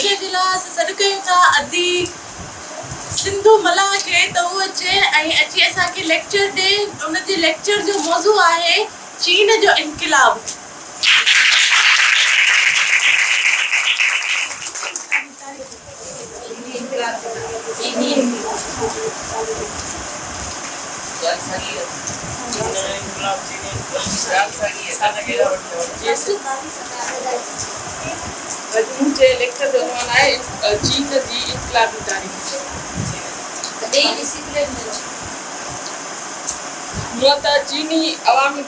Lecture جي لاء اسان سڏ ڪيون ٿا ادي سنڌو ملاح کي ته هو اچي ۽ اچي اسان کي ليڪچر ڏي. ان جي ليڪچر جو موضوع آهي چين جو انقلاب. منهنجي ليکڪ جو عنوان آهي چين جي انقلابي تاريخ. هونئن ته چيني عوامي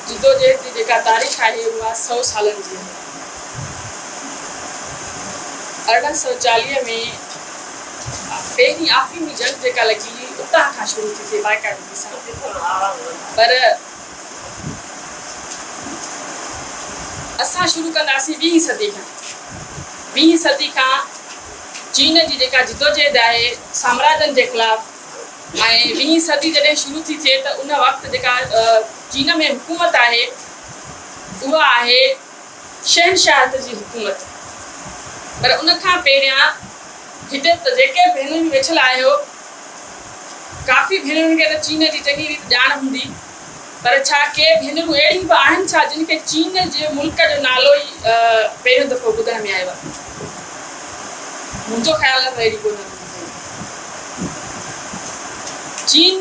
جدوجهد جي جيڪا تاريخ آهي اها سئو سالن جي آهي. 1840 ۾ پهرين آفيمي جنگ جيڪا لڳي هئي اتان کان شروع ٿي ٿئي باقاعدگي سان پر اسان شروع ڪنداسين ويهين صدي کان. ويهين صدي کان چين جي جيڪا جدوجهد آهي سامراجن جي خلاف ۽ ويهين صدي جڏهن شروع ٿي ٿئي ته ان وقت جيڪا چين ۾ حڪومت آهي اها آهي شهنشاهت جي حڪومت. پر ان کان پهريان هتي ته جيڪي به ڀينرون ويٺل آهيو ڪافي ڀينرن کي ته چين جي چڱي ريت ڄاڻ هوندي پر ڇا ڪي ڀينرون اهڙيون به آهن ڇا جن کي چين جي ملڪ جو نالو ئي پهريون دفعو ٻڌڻ ۾ آيو آهي؟ منهنجو خيال آهي ته اهڙي ڪو نه هوندي. چين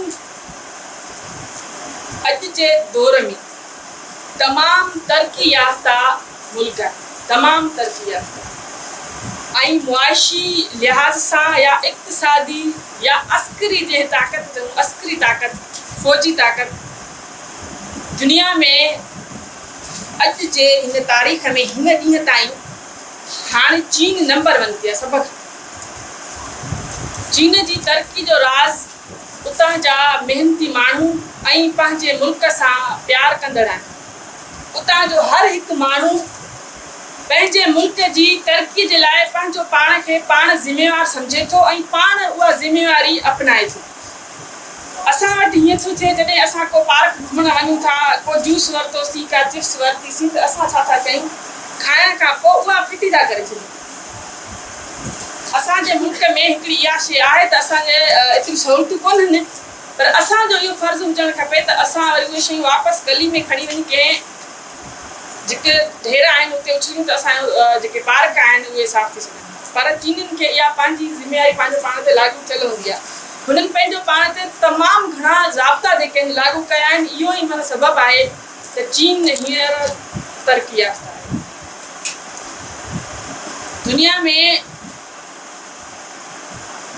اڄ جي دور ۾ تمام ترقي يافته ملڪ آهي، تمام ترقي يافته ۽ معاشي لحاظ سان يا اقتصادي يا عسڪري جنهن طاقت چئون عسڪري طاقت فوجي طاقت دنيا ۾ اڄ جي هن تاريخ ۾ هن ڏينهن تائين هاڻي چين نمبر ون تي آهي سڀ کان چين جي ترقي جو راز اتان جا محنتي ماڻهو ۽ پنهنجي ملڪ سان پيار ڪندڙ آهن. اتان جو هر هڪ ماڻهو پنهنجي ملڪ جي ترقي جي لاء پنهنجو پاڻ کي پاڻ ذميوار سمجهي ٿو ۽ پاڻ اها ذميواري اپنائي ٿو. اسان وٽ هيئن ٿو ٿئي جڏهن اسان ڪو پارڪ گهمڻ وڃون ٿا، ڪو جوس ورتوسين، ڪا چپس ورتيسين ته اسان ڇا ٿا ڪيون کائڻ کان پوء اها ڦٽي ٿا ڪري ڇڏيون. اسان جي ملڪ ۾ هڪڙي اها شيء آهي ته اسان جي ايتريون سهولتون ڪونهن پر اسان جو اهو فرض هجڻ کپي ته اسان وري اهي شيون واپس گلي ۾ کڻي وڃي ڪنهن جتي ڍير آهن اتي اڇليون ته اسان جو جيڪي پارڪ آهن اهي صاف ٿي سگهن. پر چينين کي اها پنهنجي ذميواري پنهنجو پاڻ تي لاڳو ٿيل هوندي آهي. هنن پنهنجو پاڻ تي تمام گهڻا ضابطا جيڪي آهن لاڳو ڪيا آهن اهو ئي معنيٰ سبب آهي ته چين هينئر ترقي يافته آهي. دنيا ۾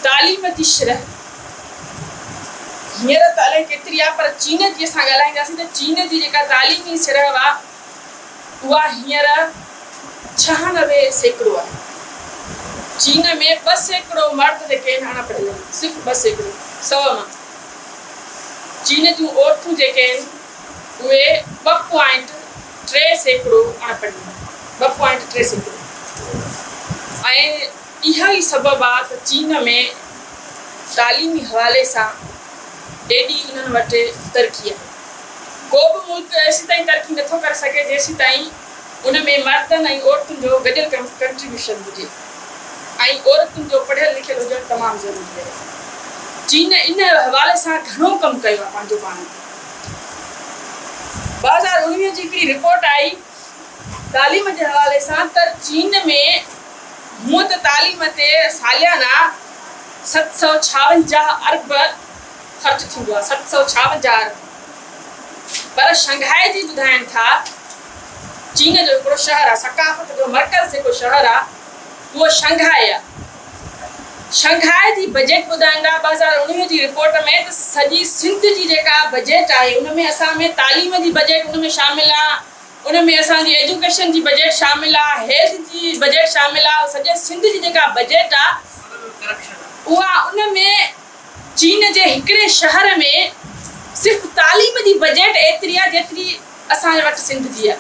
تعليم جي شرح هينئر ته الائي ڪيتري آهي پر چين جي اسان ڳالهائينداسين ته چين جي جيڪا تعليمي شرح آهي اها هينئر 96% آهي. چين ۾ 2% مرد جيڪي آهن اڻ پڙهيل آهن، صرف 2% سئو مان. چين جون عورتون جيڪي آهن اهي ٻه پوائنٽ 3% اڻ پڙهيل آهن، 2.3% ۽ اهو ئي سبب آ ته چين ۾ تعليمي حوالي سان ايڏي انهن وٽ ترقي آهي. ڪو به ملڪ ايسيتائين ترقي نٿو ڪري سگهي جيسيتائين ان ۾ مردن ۽ عورتن جو گڏيل ڪنٽريبيوشن هجي ۽ عورتن جو پڙهيل لکيل هجڻ تمام ضروري آهي. چين ان حوالي سان گهڻو ڪم ڪيو آهي پنهنجو پاڻ تي. 2019 جي هڪڙي رپورٽ آئي تعليم جي حوالي سان ته چين ۾ هونء ته تعليم تي ساليانا 756 ارب خرچ ٿيندو آهي، 756 ارب، پر شنگهائي جي ٻڌائين ٿا چين جو هڪڙو شهر آهي، ثقافت جو مرڪز جيڪو شهر آهي اهو شنگهائي آهي. شنگهائي جي بجيٽ ٻڌائين ٿا 2019 جي رپورٽ ۾ ته سڄي سنڌ جي جيڪا بجيٽ آهي ان ۾ اسان ۾ تعليم جي بجيٽ ان ۾ شامل آهي، ان ۾ اسان جي ايجوڪيشن جي بجيٽ شامل آ، هيلٿ جي بجيٽ شامل آ، سڄي سنڌ جي جيڪا بجيٽ آ اها ان ۾ چين جي هڪڙي شهر ۾ صرف تعليم جي بجيٽ ايتري آ جيتري اسان وٽ سنڌ جي آ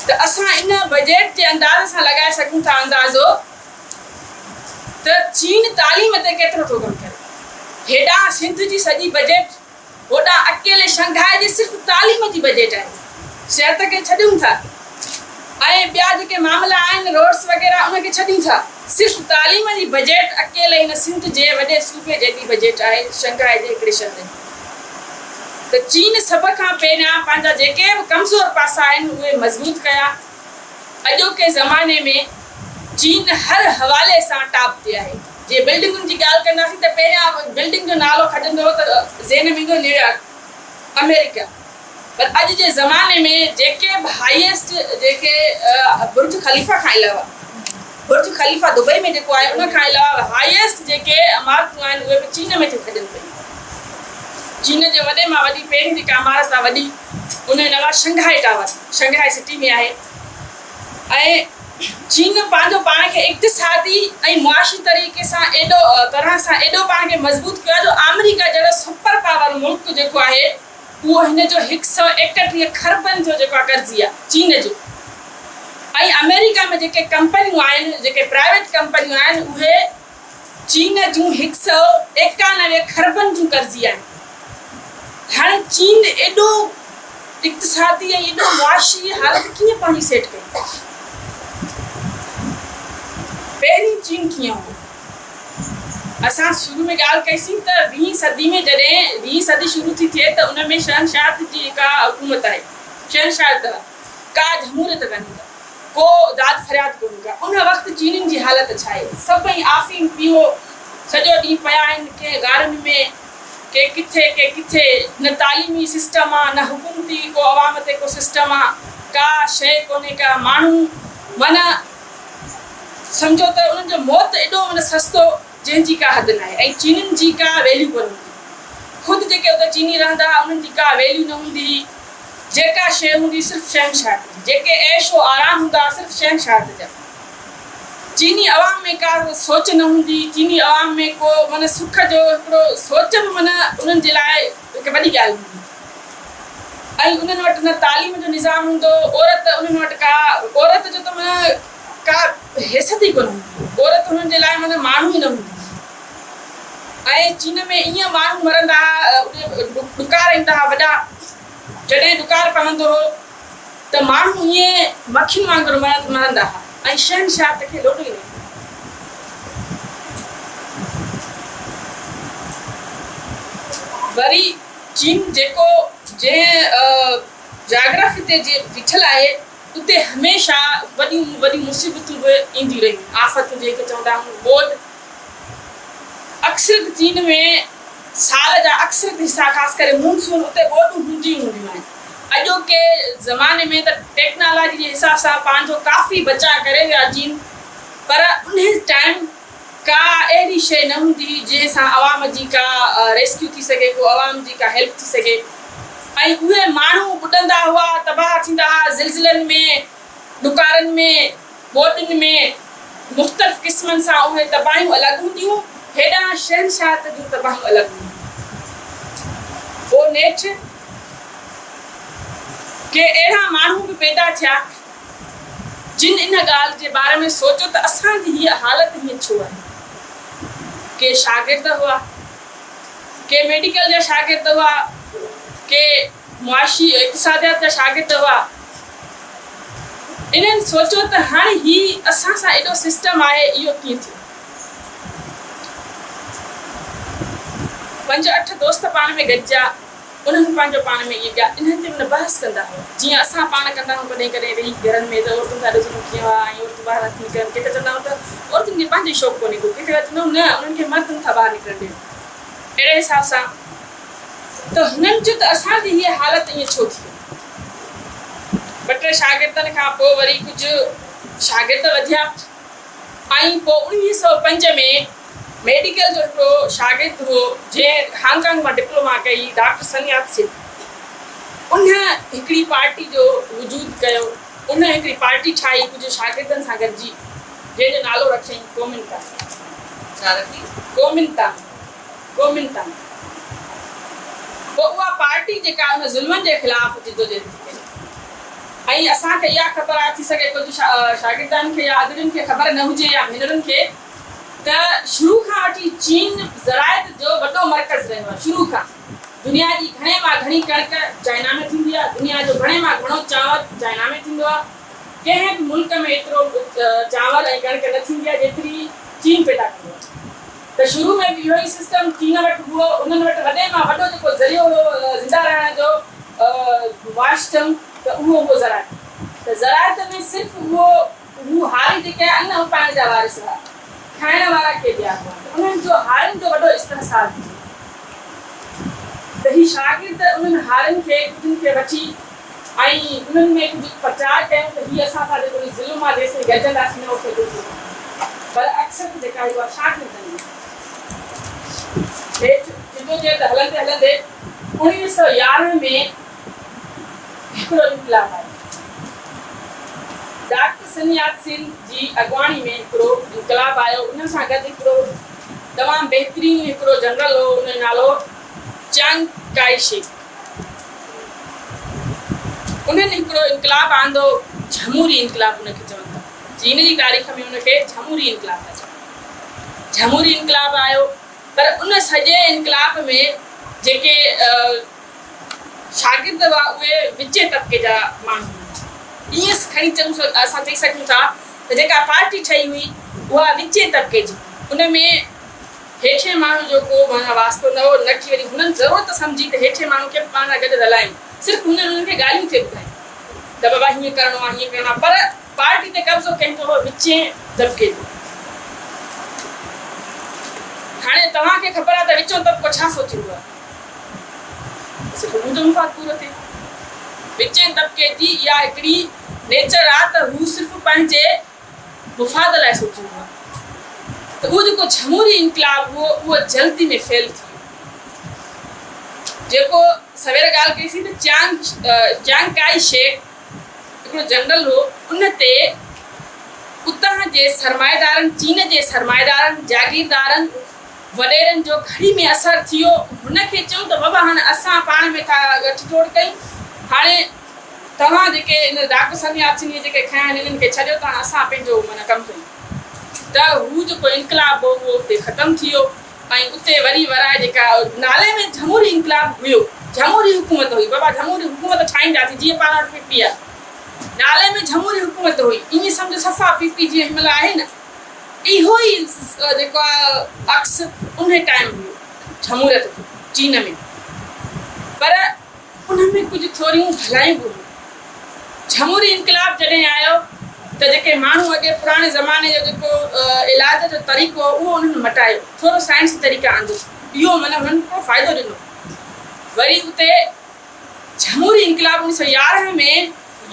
ته اسان ان بجيٽ جي انداز سان لڳائي سگهون ٿا اندازو ته چين تعليم تي ڪيترو ٿو ڪم ڪري. هيڏانهن سنڌ جي سڄي بجيٽ هوڏانهن اڪيلي شنگهائي جي صرف تعليم جي بجيٽ آهي. صحت کي ڇڏيون ٿا ۽ ٻيا جيڪي معاملا آهن روڊس وغيره اسان ان کي ڇڏيون ٿا. صرف تعليم جي بجيٽ اڪيلي هن سنڌ جي وڏي صوبي جيڏي بجيٽ آهي شنگهائي جي هڪڙي شهر جي. ته چين سڀ کان پهريان پنهنجا جيڪي به ڪمزور پاسا آهن اهي مضبوط ڪيا. اڄوڪي زماني ۾ چين هر حوالي سان ٽاپ تي آهي. جي بلڊنگن جي ڳالهه ڪنداسين ته پهريان بلڊنگ جو نالو کڄندو هو ته ذهن ۾ ايندو نيويارڪ، آمريڪا. پر اڄ جي زماني ۾ جيڪي به هائيسٽ جيڪي برج خليفه کان علاوه برج خليفه دبئي ۾ جيڪو آهي ان کان علاوه هائيسٽ جيڪي عمارتون آهن اهي به چين ۾ ٿيون کڄن پيون. چين جي وڏي مان وڏي پهرين جيڪا عمارت آهي وڏي ان جو نالو آهي شنگهائي ٽاور شنگهائي سٽي ۾ آهي ۽ چين پنهنجو پاڻ کي اقتصادي ۽ معاشي طريقي سان ايڏو طرح سان ايڏو پاڻ کي مضبوط ڪيو آهي جو آمريڪا جهڙو سپر پاور ملڪ جيڪو آهي اهو هن جو هڪ سئو ايڪٽيهه کربن جو جيڪو آهي قرضي آهي چين جو ۽ آمريڪا ۾ جيڪي ڪمپنيون آهن جيڪي پرائيويٽ ڪمپنيون آهن اهي چين جون هڪ سئو ايڪانوي کربن جون قرضي آهن. هاڻي چين ايڏو اقتصادي ۽ ايڏو معاشي حالت ڪيئن پنهنجي سيٽ ڪئي؟ پهرين چين ڪيئن هو؟ اسان شروع ۾ ڳالهه ڪئي سين ته ويهين صدي ۾ جڏهن ويهين صدي شروع ٿي ٿئي ته ان ۾ شهنشاهت جي جيڪا حڪومت آهي، شهنشاهت ڪا جمهوريت ڪانهي ڪا، ڪو داد فرياد ڪونهي ڪا. ان وقت چينين جي حالت ڇا آهي؟ سڀئي آفيم پيئو سڄو ڏينهن پيا آهن ڪنهن غارن ۾، ڪي ڪٿي ڪي ڪٿي، نه تعليمي سسٽم آ، نه حڪومتي ڪو عوام تي ڪو سسٽم آ، ڪا شيء ڪونهي ڪا، ماڻهو معنيٰ سمجهو ته انهن جو موت ايڏو معنيٰ سستو جنهن جي ڪا حد ناهي ۽ چينين جي ڪا ويليو ڪونه هوندي. خود جيڪي اتي چيني رهندا ها انهن جي ڪا ويليو نه هوندي هئي. جيڪا شيء هوندي هئي صرف شهنشاهت جي. جيڪي عيش و آرام هوندا ها صرف شهنشاهت جا. چيني عوام ۾ ڪا سوچ نه هوندي هئي. چيني عوام ۾ ڪو معنيٰ سک جو هڪڙو سوچ به معنيٰ انهن جي لاء هڪ وڏي ڳالهه هوندي هئي. ۽ انهن وٽ نه تعليم جو نظام هوندو هو، عورت انهن وٽ ڪا عورت جو ته معنيٰ ڪا حيثيت ئي ڪونه هوندي هئي، عورت انهن جي لاء معنيٰ ماڻهو ئي نه هوندي هئي ۽ چين ۾ ائين ماڻهو مرندا ها، ڏڪار ايندا ها وڏا، جڏهن ڏڪار پوندو هو ته ماڻهو ائين مکين وانگر مرندا ها ۽ شهنشاهت کي لوڏو ئي نه ايندو هو. وري چين جيڪو جنهن جاگرافي تي جي بيٺل آهي اتي هميشه وڏيون وڏيون مصيبتون به اينديون رهيون، آفتون جنهن کي چوندا آهيون ٻوڏ. اڪثريت چين ۾ سال جا اڪثريت حصا خاص ڪري مونسون اتي ٻوڏون هونديون ئي هونديون آهن. اڄوڪي زماني ۾ ته ٽيڪنالاجي جي حساب سان پنهنجو ڪافي بچاء ڪري ويو آهي چين پر انهي ٽائيم ڪا اهڙي شيء نه هوندي هئي جنهن سان عوام جي ڪا ريسڪيو ٿي سگهي، ڪو عوام جي ڪا هيلپ ٿي سگهي ۽ اهي ماڻهو ٻڏندا هئا، تباهه ٿيندا هئا، زلزلن ۾، ڏڪارن ۾، ٻوڏن ۾، مختلف قسمن سان اهي تباهيون الڳ هونديون، هيڏانهن شهنشاهت جون تباهيون الڳ هونديون. پوء نيٺ ڪي اهڙا ماڻهو به پيدا ٿيا. جن ان ڳالهه جي باري ۾ سوچيو ته اسان جي هيء حالت هيئن ڇو آهي؟ ڪي شاگرد هئا، ڪي ميڊيڪل جا شاگرد هئا، ڪي معاشي اقتصاديات جا شاگرد هئا. انهن سوچيو ته هاڻي هي اسان سان ايڏو سسٽم آهي، اهو ڪيئن ٿيو؟ پنج اٺ دوست پاڻ ۾ گڏجيا. انهن پنهنجو پاڻ ۾ اهي ڳا انهن تي معنيٰ بحث ڪندا هئا، جيئن اسان پاڻ ڪندا آهيون ڪڏهن ڪڏهن ويهي گهرن ۾ ته عورتن سان ڏسو ڪيئن هئا ۽ عورتون ٻاهر نٿيون نڪرن ڪي ته چوندا آهيون ته عورتن کي پنهنجو ئي شوق ڪونهي ڪو ڪٿي وري چوندا آهيون نه انهن کي مرد نٿا ٻاهر نڪرڻ ڏين اهڙي حساب سان ته هنن چيو ته اسان جي هيء حالت ائين ڇو ٿي وئي ٻه ٽي شاگردن کان پوء وري ڪجهه شاگرد وڌيا ۽ پوء 1905 ۾ ميڊيڪل جو هڪڙو شاگرد هو، جنهن هانگ ڪانگ مان ڊپلوما ڪئي، ڊاڪٽر سن يات سين. ان هڪڙي پارٽي جو وجود ڪيو. ان هڪڙي پارٽي ٺاهي ڪجهه شاگردن سان گڏجي، جنهن جو نالو رکيائين ڪومنتانگ. ڇا رکي؟ ڪومنتانگ. ڪومنتانگ. پوء اها پارٽي جيڪا ان ظلمن جي خلاف جدوجهد ٿي ڪئي. ۽ اسان کي اها خبر آهي، ٿي سگهي ڪجهه شاگردن کي يا ادڙين کي خبر نه هجي يا ڀينرن کي، ته شروع کان وٺي چين زراعت جو وڏو مرڪز رهيو آهي. شروع کان دنيا جي گهڻي مان گهڻي ڪڻڪ چائنا ۾ ٿيندي آهي، دنيا جو گهڻي مان گهڻو چانور چائنا ۾ ٿيندو آهي. ڪنهن به ملڪ ۾ ايترو چانور ۽ ڪڻڪ نه ٿيندي آهي جيتري چين پيدا ڪندو آهي. ته شروع ۾ به اهو ئي سسٽم چين وٽ هئو. انهن وٽ وڏي مان وڏو جيڪو ذريعو هيو زنده رهڻ جو معاش چئون ته اهو هو زراعت. ته زراعت ۾ صرف اهو هو هاري جيڪي ان اپائڻ جا وارث هئا، کائڻ وارا ڪي ٻيا هئا ته انهن جو هارين جو وڏو استحصال ٿيو ته هي شاگرد انهن هارين کي ڪجهن کي وٺي ۽ انهن ۾ ڪجهه پرچار ڪيون ته هي اسان سان جيڪو هي ظلم آهي جيستائين گڏجنداسين نه اوستائين ڪجهه نه ٿيندو پر اڪثريت جيڪا هئي اها شاگردن جي هئي. هيٺ جدوجهد هلندي هلندي 1911 ۾ هڪڙو انقلاب آيو. ڊاڪٽر سن يات سين جي اڳواڻي ۾ هڪڙو انقلاب آيو. ان سان گڏ هڪڙو تمام بهترين هڪڙو جنرل هو، ان جو نالو هو چيانگ ڪائي شيڪ. انهن هڪڙو انقلاب آندو، جهموري انقلاب ان کي چون ٿا. چين جي تاريخ ۾ ان کي جهموري انقلاب ٿا چون. جهموري انقلاب آيو، پر ان سڄي انقلاب ۾ جيڪي شاگرد هئا اهي وچين طبقي جا ماڻهو هئا. ائين کڻي چئون اسان چئي سگهون ٿا ته جيڪا پارٽي ٺهي هئي اها وچين طبقي جي هئي. ان ۾ هيٺين ماڻهو جو ڪو معنيٰ واسطو نه هو نه ڪي وري هنن ضرورت سمجهي ته هيٺين ماڻهو کي به پاڻ سان گڏ رلايون. صرف هنن انهن کي ڳالهيون ٿي ٻڌايون ته بابا هيئن ڪرڻو آهي هيئن ڪرڻو آهي پر پارٽي تي قبضو ڪنهن جو هو وچين طبقي جو. هاڻي توهان کي خبر آهي ته وچون طبقو ڇا سوچيندو آهي. صرف منهنجو مفاد پورو ٿئي. وچين طبقي جي اها هڪڙي نيچر آ ته هو صرف پنهنجي مفاد لاء سوچيندو آ ته اهو جيڪو جهموري انقلاب هو اهو جلدي ۾ فيل ٿي ويو. جيڪو سوير ڳالهه ڪئي سين ته چيانگ چيانگ ڪائي شيڪ هڪڙو جنرل هو ان تي اتان جي سرمائيدارن چين جي سرمائيدارن جاگيردارن وڏيرن جو گهڙي ۾ اثر ٿيو. هن کي چيون ته بابا هاڻي اسان پاڻ ۾ ٿا ڳٺ جوڙ ڪيون. هاڻي توهان جيڪي ان ڊاڪٽر سني آٿنيء جيڪي کنيا آهن انهن کي ڇڏيو ته هاڻي اسان پنهنجو معنيٰ ڪم ڪيون. ته هو جيڪو انقلاب هو اهو اتي ختم ٿي ويو ۽ اتي وري ورائي جيڪا نالي ۾ جمهوري انقلاب هيو، جمهوري حڪومت هئي، بابا جمهوري حڪومت ٺاهينداسين جيئن پاڻ وٽ پي پي آهي. نالي ۾ جمهوري حڪومت هئي. ائين سمجهو صفا پي پي جيئن هن مهل آهي نه. اهو ئي جيڪو آهي عڪس انهي ٽائيم هيو جمهوريت جو چين ۾ پر ان ۾ ڪجهه ٿوريون ڀلايون به هيون. جمهوري انقلاب جڏهن آيو ته جيڪي ماڻهو اڳي پراڻي زماني جو جيڪو علاج جو طريقو هو اهو انهن مٽايو ٿورو سائنسي طريقا آندو اهو معنيٰ انهن هڪڙو فائدو ڏنو وري اتي جمهوري انقلاب 1911 ۾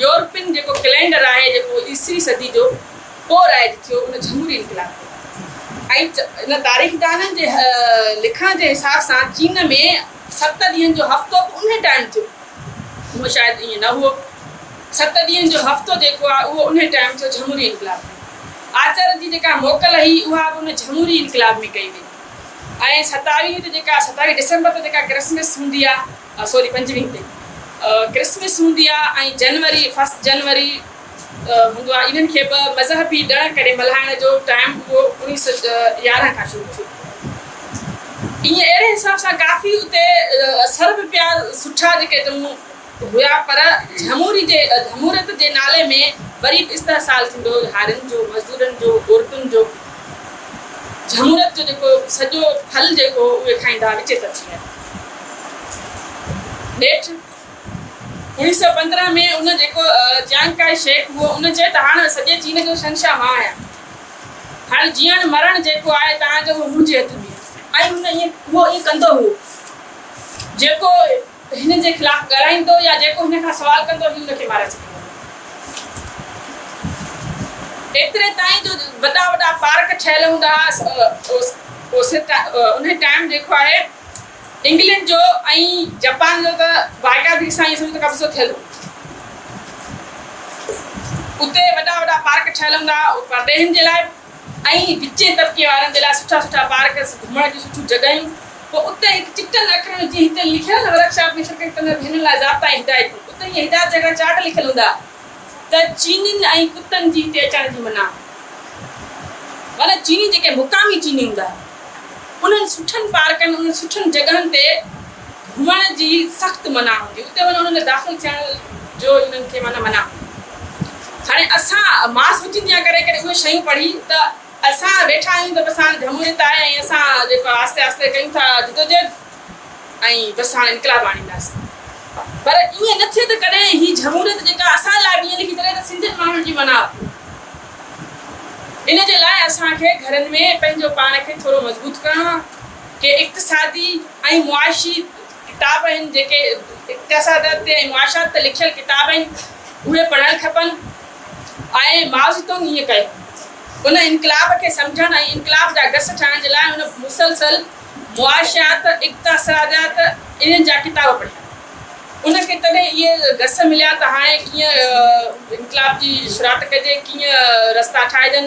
يورپين جيڪو ڪئلينڊر آهي جيڪو عيسوي صدي جو پوء رائج ٿيو ان جمهوري انقلاب ڪيو ۽ ان تاريخدانن جي لکڻ جي حساب سان چين ۾ ست ڏينهن جو هفتو به انهي ٽائيم ٿيو اهو شايد ائين نه هئو ست ڏينهن جو هفتو جيڪو آهي اهو انهي ٽائيم ٿيو جمهوري انقلاب ۾ آچر جي جيڪا موڪل هئي اها به ان جمهوري انقلاب ۾ ڪئي وئي ۽ ستاويهه تي جيڪا ستاويهه ڊسمبر تي جيڪا ڪرسمس هوندي آهي سوري پنجويهه تي ڪرسمس هوندي آهي ۽ جنوري فرسٽ جنوري هوندو آهي انهن کي به مذهبي ڏڻ ڪري ملهائڻ جو ٽائيم اهو 1911 کان شروع ٿيو. ائين اهڙي حساب سان ڪافي اتي اثر به پيا سٺا جيڪي چئون هيا پر جهموري جي جهموريت جي نالي ۾ وري به استحصال ٿيندو هو هارين جو مزدورن جو عورتن جو جهموريت جو جيڪو سڄو ڦل جيڪو هو اهي کائيندا هئا وچين طبقي وارا نيٺ 1915 ۾ ان جيڪو چيانگ ڪائي شيڪ هو ان چيو ته هاڻ سڄي چين جو شهنشاهه مان آهيان هاڻ جيئڻ مرڻ جيڪو آهي توهان جو اهو منهنجي هٿ ۾ آهي ۽ هن ائين اهو ائين ڪندو هو جيڪو هن جي خلاف ڳالهائيندو يا جيڪو هن کان سوال ڪندو هي ان کي مارائي ڇڏيندو هو. ايتري تائين جو وڏا وڏا پارڪ ٺهيل هوندا هئا انهي ٽائيم جيڪو آهي انگلينڊ جو ۽ جپان جو ته باقاعدگي سان ائين سمجهو ته قبضو ٿيل هو. اتي وڏا وڏا پارڪ ٺهيل هوندا هئا پرڏيهين جي لاء ۽ وچين طبقي وارن جي لاء سٺا سٺا پارڪ، گهمڻ جون سٺيون جڳهيون. پوء اتي هڪ چٽن اکرن ۾ جيئن هتي لکيل آهي نه ورڪشاپ ۾ شرڪت ڪندڙ ڀينرن لاء ضابطا ۽ هدايتون، اتي ائين هدايت جا هڪڙا چارٽ لکيل هوندا ته چينين ۽ ڪتن جي هتي اچڻ جي منع. معنيٰ چيني جيڪي مقامي چيني هوندا انهن سٺن پارڪن، انهن سٺن جڳهن تي گهمڻ جي سخت منع هوندي، اتي وڃي انهن ۾ داخل ٿيڻ جو انهن کي معنيٰ منع هوندي. هاڻي اسان مان سوچيندي آهيان ڪڏهن ڪڏهن اهي شيون پڙهي ته اسان ويٺا آهيون ته بس هاڻي جمهوريت آهي ۽ اسان جيڪو آهستي آهستي ڪيون ٿا جدوجهد ۽ بس هاڻي انقلاب آڻينداسين پر ائين نه ٿئي ته ڪڏهن هي جمهوريت جيڪا اسان لاء به ائين لکي ڇڏي ته سنڌين ماڻهن جي منع ان جي لاء اسان کي گهرن ۾ پنهنجو پاڻ کي ٿورو مضبوط ڪرڻو آهي ڪي اقتصادي ۽ معاشي ڪتاب آهن جيڪي اقتصاديات تي ۽ معاشيات تي لکيل ڪتاب آهن اهي پڙهڻ کپن ۽ مائو زي تونگ ائين ڪيو. ان انقلاب کي سمجهڻ ۽ انقلاب جا گس ٺاهڻ جي لاء هن مسلسل معاشيات، اقتصاديات انهن جا ڪتاب پڙهيا. ان کي تڏهن اهي گس مليا ته هاڻي ڪيئن انقلاب جي شروعات ڪجي، ڪيئن رستا ٺاهجن،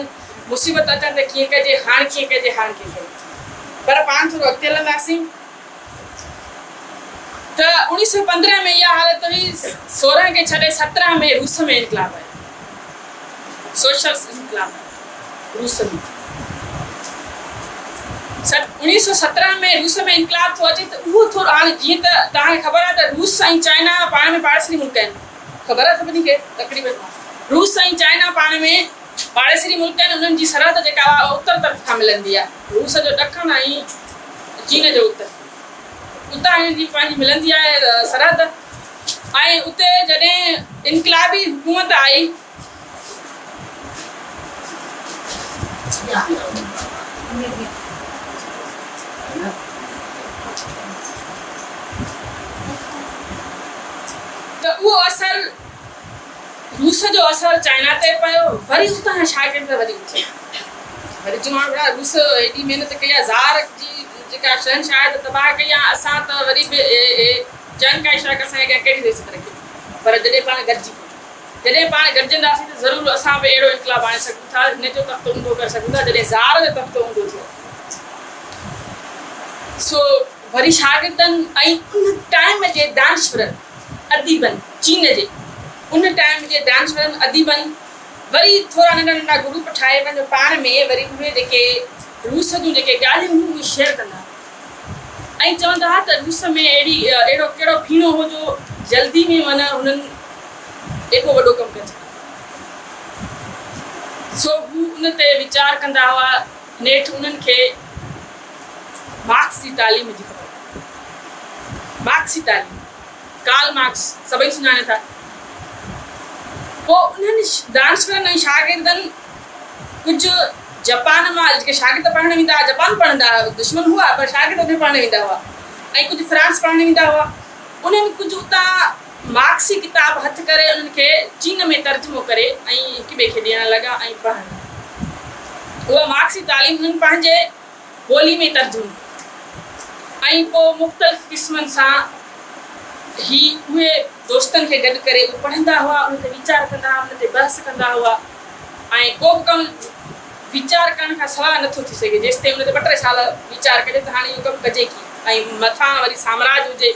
مصيبت اچڻ تي ڪيئن ڪجي، هاڻ ڪيئن ڪجي، هاڻ ڪيئن ڪجي. پر پاڻ ٿورو اڳتي هلنداسين ته 1915 ۾ اها حالت هئي، 16 کي ڇڏي 17 ۾ روس ۾ انقلاب آيو. سوشلسٽ انقلاب روس ۾ 1917 ۾ روس ۾ انقلاب ٿو اچي ته اهو ٿورو هاڻي جيئن ته توهان کي خبر آهي ته روس ۽ چائنا پاڻ ۾ پاڙيسري ملڪ آهن خبر آهي سڀني کي تقريبن روس ۽ چائنا پاڻ ۾ پاڙيسري ملڪ آهن انهن جي سرحد جيڪا آهي اتر طرف کان ملندي آهي روس جو ڏکڻ ۽ چين جو اتر اتان هنن جي پنهنجي ملندي آهي سرحد ۽ اتي جڏهن انقلابي حڪومت آئي. ته اهو اثر روس جو اثر چائنا تي پيو وري اتان جا شاگرد وري اٿيا وري چون ها ڀلا روس ايڏي محنت ڪئي آهي زار جي جيڪا شهنشاهيت تباهه ڪئي آهي اسان ته وري به چيانگ ڪائي شيڪ اسان جي اڳيان ڪهڙي حيثيت رکي ٿو؟ پر جڏهن پاڻ گڏجي جڏهن پاڻ گڏجنداسين ته ضرور اسان به اهڙو انقلاب آڻي سگهون ٿا، هن جو تختو اونڌو ڪري سگهون ٿا، جڏهن زار جو تختو اونڌو ٿيو سو وري شاگردن ۽ ان ٽائيم جي دانشورن اديبن چين جي ان ٽائيم جي دانشورن اديبن وري ٿورا ننڍا ننڍا گروپ ٺاهي پنهنجو پاڻ ۾ وري اهي جيڪي روس جون جيڪي ڳالهيون هيون اهي شيئر ڪندا هئا. ۽ چوندا ها ته روس ۾ اهڙي اهڙو ڪهڙو ڦيڻو هو جو جلدي ۾ معنيٰ هنن ايڏو وڏو ڪم ڪري ڇڏيو. سو هو ان تي ويچار ڪندا هئا. نيٺ انهن کي مارڪس جي تعليم جي خبر پئي. مارڪسي تعليم، ڪارل مارڪس سڀئي سڃاڻين ٿا. پوء انهن دانشورن ۽ شاگردن ڪجهه جپان مان جيڪي شاگرد پڙهڻ ويندا هئا، جپان پڙهندا هئا، دشمن هئا پر شاگرد اتي پڙهڻ ويندا هئا ۽ ڪجهه فرانس پڙهڻ ويندا هئا. انهن ڪجهه اتان مارڪسي ڪتاب هٿ ڪري انهن کي چين ۾ ترجمو ڪري ۽ هڪ ٻئي کي ڏيڻ لڳا ۽ پڙهڻ لڳا. اها مارڪسي تعليم انهن پنهنجي ٻولي ۾ ترجمو ڪيو ۽ پوء مختلف قسمن سان هي اهي دوستن کي گڏ ڪري اهي پڙهندا هئا، انهن تي ويچار ڪندا هئا، انهن تي بحث ڪندا هئا ۽ ڪو به ڪم ويچار ڪرڻ کان سواء نٿو ٿي سگهي، جيستائين ان تي ٻه ٽي سال ويچار ڪجي ته هاڻي اهو ڪم ڪجي ڪيئن ۽ مٿان وري سامراج هجي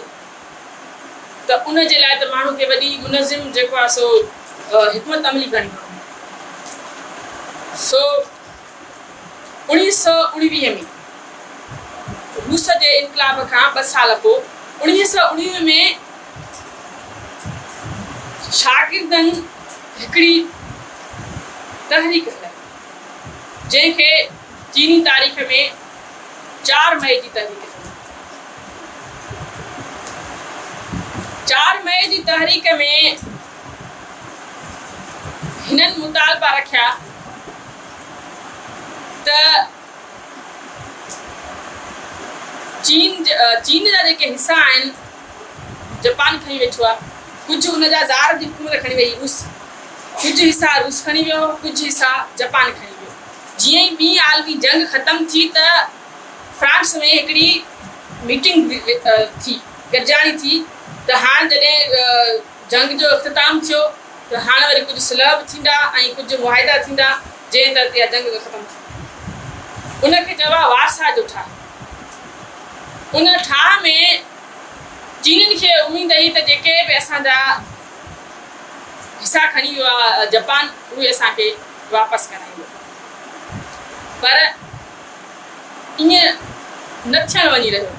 ته ان جي لاء ته ماڻهو کي وڏي منظم جيڪو آهي سو حڪمت عملي ڪرڻي پوندي. سو 1919 ۾ روس جي انقلاب کان ٻه سال پوء 1919 ۾ شاگردن هڪڙي تحريڪ هلائي، جنهن کي چيني تاريخ ۾ چار مئي جي تحريڪ چوندا آهن. چار مئي جي تحريڪ ۾ هنن مطالبا رکيا ته چين چين جا جيڪي حصا آهن جپان کڻي ويٺو آهي، ڪجهه ان جا زار جي حڪومت کڻي وئي روس، ڪجهه حصا روس کڻي ويو، ڪجهه حصا جپان کڻي ويو. جيئن ئي ٻي عالمي جنگ ختم ٿي ته فرانس ۾ هڪڙي ميٽنگ ٿي، گڏجاڻي ٿي ته هاڻ جڏهن جنگ جو اختتام ٿيو ته هاڻ وري ڪجهه صلح به ٿيندا ۽ ڪجهه معاهدا ٿيندا جنهن تحت اها جنگ ختم ٿيندي. ان کي چئبو آهي وارسا جو ٺاهه. ان ٺاهه ۾ چينين کي اميد هئي ته جيڪي به اسان جا حصا کڻي ويو آهي جپان اهي اسان کي واپس ڪرائيندو پر ائين نه ٿيڻ وڃي رهيو.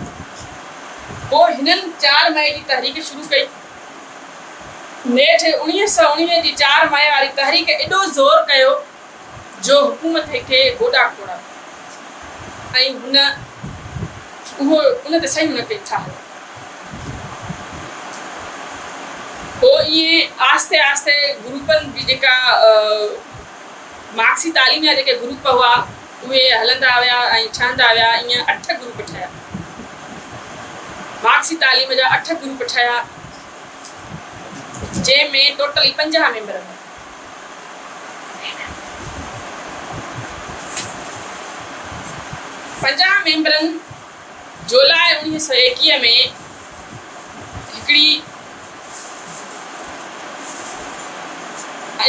پوء هنن چار مئي جي تحريڪ شروع ڪئي. نيٺ 1919 جي چار مئي واري تحريڪ ايڏو زور ڪيو جو حڪومت کي گوڏا کوڙا ۽ هن اهو ان تي صحيحون نه ڪيون ٺاهه. پوء ائين آهستي آهستي گروپن جي جيڪا مارڪسي تعليم جا جيڪي گروپ هئا اهي هلندا ويا ۽ ٺهندا ويا ائين اٺ گروپ ٺهيا. مارڪسي تعليم جا اٺ گروپ ٺهيا. جنهن ۾ ٽوٽلي 50 ميمبر هئا. 50 ميمبرن جولاء 1921 ۾ هڪڙي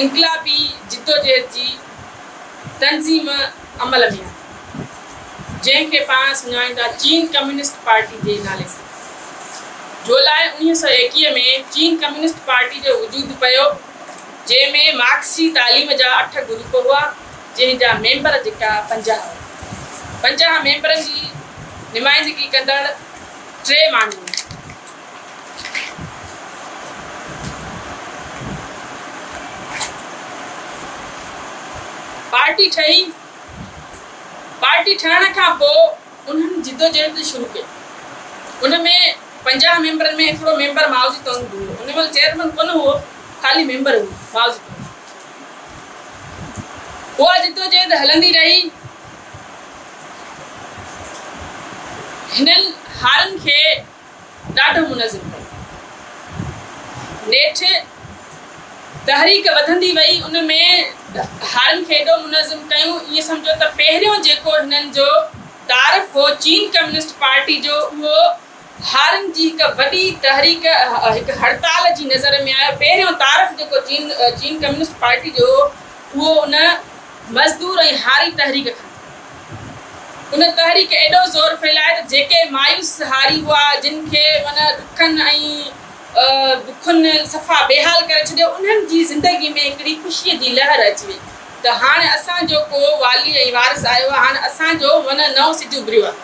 انقلابي جدوجهد جي تنظيم عمل ۾ آئي، جنهن کي پاڻ سڃاڻيون ٿا چين ڪميونسٽ پارٽي جي نالي سان. جولاء 1921 ۾ چين ڪميونسٽ پارٽي جو وجود پيو، جنهن ۾ مارڪسي تعليم جا اٺ گروپ هئا، جنهن جا ميمبر جيڪا 50 هئا. 50 ميمبرن جي نمائندگي ڪندڙ ٽي ماڻهو هئا. پارٽي ٺهي. پارٽي ٺهڻ کان پوء انهن جدوجهد شروع ڪئي. ان ۾ 50 ميمبرن ۾ هڪڙو ميمبر مائوزي تونگ به هو. ان مهل چيئرمن ڪونه هو، خالي ميمبر هو مائوزي تونگ. اها جدوجهد هلندي رهي. هنن هارين کي ڏاڍو منظم ڪيو. نيٺ تحريڪ وڌندي وئي، ان ۾ هارين کي ايڏو منظم ڪيون، ائين سمجهو ته پهريون جيڪو هنن جو تعارف هو چين ڪميونسٽ پارٽي جو، اهو هارين جي هڪ وڏي تحريڪ، هڪ هڙتال جي نظر ۾ آيو. پهريون تعارف جيڪو چين چين ڪميونسٽ پارٽي جو هو، اهو ان مزدور ۽ هاري تحريڪ کان ٿيو. ان تحريڪ ايڏو زور ڦهلايو ته جيڪي مايوس هاري هئا، جن کي معنيٰ ڏکن ۽ بکن صفا بيحال ڪري ڇڏيو، انهن جي زندگي ۾ هڪڙي خوشيء جي لهر اچي وئي ته هاڻ اسان جو ڪو والي ۽ وارث آيو آهي، هاڻ اسان جو معنيٰ نئون سج اڀريو آهي.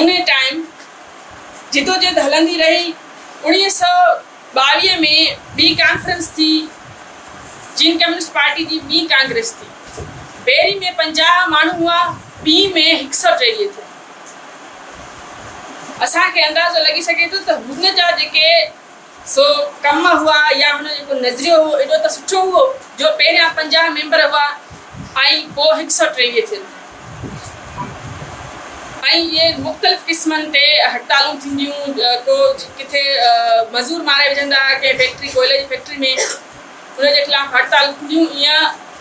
انهي ٽائيم جدوجهد هلندي رهي. 1922 ۾ ٻي ڪانفرنس ٿي، چين ڪميونسٽ پارٽي جي ٻي ڪانگريس ٿي. پهرين ۾ 50 ماڻهو هئا، ٻي ۾ 123 ٿيا. اسان کي اندازو لڳي سگهي ٿو ته هن جا جيڪي سو ڪم هئا يا هن جو جيڪو نظريو هو ايڏو ته سٺو هو جو پهريان 50 ميمبر هئا ۽ پوء 123 ٿين ٿا ۽ اهي مختلف قسمن تي هڙتالون ٿينديون، ڪو ڪٿي مزور ماري وجهندا هئا ڪنهن فيڪٽري ڪوئلي جي فيڪٽري ۾ ان جي خلاف هڙتالون ٿينديون. ايئن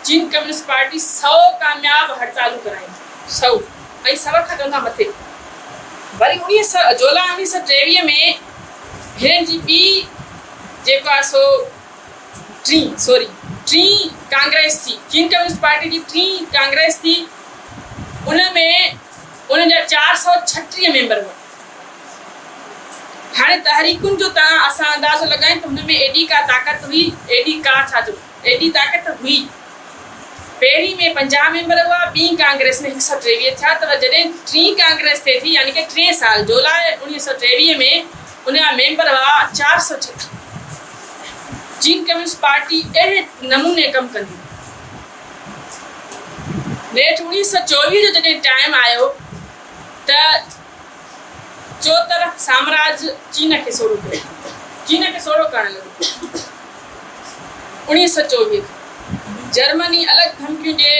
چين ڪميونسٽ پارٽي 100 ڪامياب هڙتالون ڪرايون، 100 ۽ سؤ کان چون ٿا مٿي. وري جولاء 1923 ۾ هنن جي ٻي جيڪو آهي سو ٽين سوري ٽين ڪانگريس ٿي، چين ڪميونسٽ پارٽي جي ٽين ڪانگريس ٿي، ان ۾ انهن جا 436 ميمبر هئا. هاڻي تحريڪن جو توهان اسان اندازو لڳايون ته هن ۾ ايڏي ڪا طاقت هئي، ايڏي ڪا ڇا چئبو ايڏي طاقت هئي. پهرين ۾ 50 ميمبر هئا، ٻين ڪانگريس ۾ 123 ٿيا ته جڏهن ٽين ڪانگريس ٿئي ٿي يعني ڪه ٽئين سال جولاء 1923 ۾ ان جا ميمبر هئا 436. چين ڪميونسٽ پارٽي اهڙي نموني ڪم ڪندي هئي. نيٺ 1924 جو جڏهن ٽائيم آيو ته چوطرف سامراج چين کي سوڙهو ڪيو. چين کي سوڙهو ڪرڻ لڳو. 1924 کان جرمني الڳ ڌمڪيون ڏئي،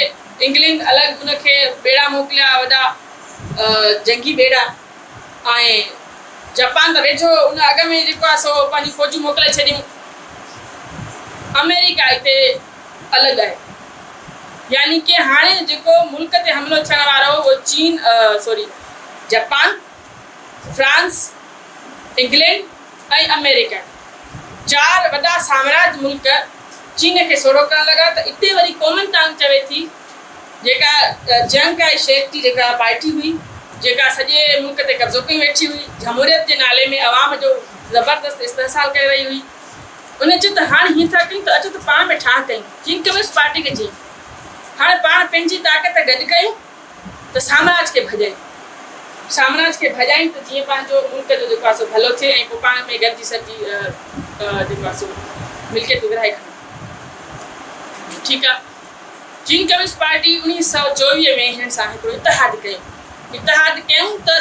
انگلينڊ الڳ ان کي ٻيڙا موڪليا وڏا جنگي ٻيڙا ۽ جپان ته ويجهو ان اڳ ۾ جيڪو آهي سو پنهنجون فوجون موڪلي ڇڏيون. آمريڪا هتي الڳ آهي. يعني ڪي هاڻي جيڪو ملڪ تي حملو ٿيڻ وارو هو اهو چين سوري جپان، فرانس، انگلينڊ ۽ آمريڪا چار وڏا سامراج ملڪ چين کي سوڙهو ڪرڻ لڳا ته اتي وري ڪومنتانگ چوي ٿي جيڪا چيانگ ڪائي شيڪ جي جيڪا پارٽي هئي جيڪا سڄي ملڪ تي قبضو ڪيون ويٺي هئي جمهوريت جي نالي ۾ عوام جو زبردست استحصال ڪري رهي هئي. ان چيو ته هاڻ هيئن ٿا ڪيون ته اچو ته پاڻ ۾ ٺاهه ڪيون. چين ڪميونسٽ پارٽي کي چيائين، هاڻ پاڻ پنهنجي طاقت گڏ ڪيون ته سامراج کي ڀڄايون. سامراج کي ڀڄايون ته جيئن پنهنجو ملڪ جو جيڪو آهي سو ڀلو ٿئي ۽ پوء پاڻ ۾ گڏجي سڏجي جيڪو آهي سو ملڪيت ورهائي کڻي. ٺيڪ آهي. چين ڪميونسٽ پارٽي 1924 ۾ هنن سان هڪڙو اتحاد ڪيو. اتحاد ڪيائون ته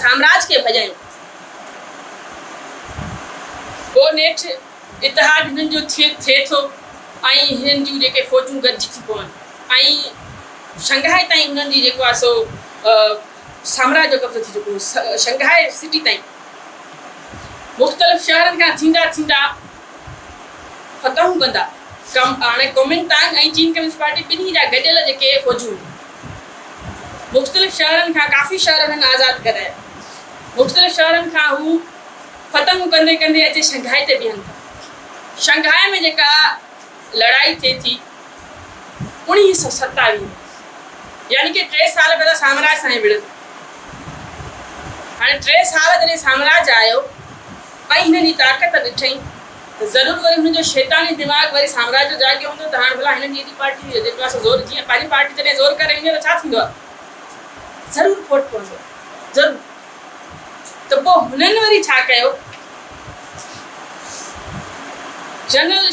سامراج کي ڀڄايون. پوء نيٺ اتحاد هنن جو ٿئي ٿو ۽ هنن جون جيڪي فوجون گڏجي ٿيون پون ۽ شنگهائي تائين هنن جي جيڪو آهي سو سامراج جو قبضو ٿي چڪو هو. شنگهائي سٽي تائين مختلف شهرن کان ٿيندا ٿيندا فتحون ڪندا ڪم هاڻي ڪومنتانگ ۽ چين ڪميونسٽ پارٽي ٻنهي جا گڏيل جيڪي فوجون هيون مختلف شهرن کان ڪافي شهر هنن آزاد ڪرايا. مختلف شهرن کان هو فتحون ڪندي ڪندي اچي شنگهائي تي بيهن ٿا. شنگهائي ۾ جيڪا لڙائي ٿئي ٿي 1927 ۾ يعني ڪي ٽي سال پهريان سامراج سان ئي وڙهن. هاڻي ٽي سال جڏهن سامراج آيو ۽ هنن جي طاقت ڏٺئين ته ضرور وري هن جو شيطاني دماغ وري سامراج جو جاڳيو هوندو ته هاڻ ڀلا هنن جي ايڏي پارٽي جيڪو آهي سو زور جيئن پنهنجي پارٽي جڏهن زور ڪري ايندي آهي ته ڇا ٿيندو آهي ضرور کوٽ پوندو آهي ضرور ته پوء هنن وري ڇا ڪيو جنرل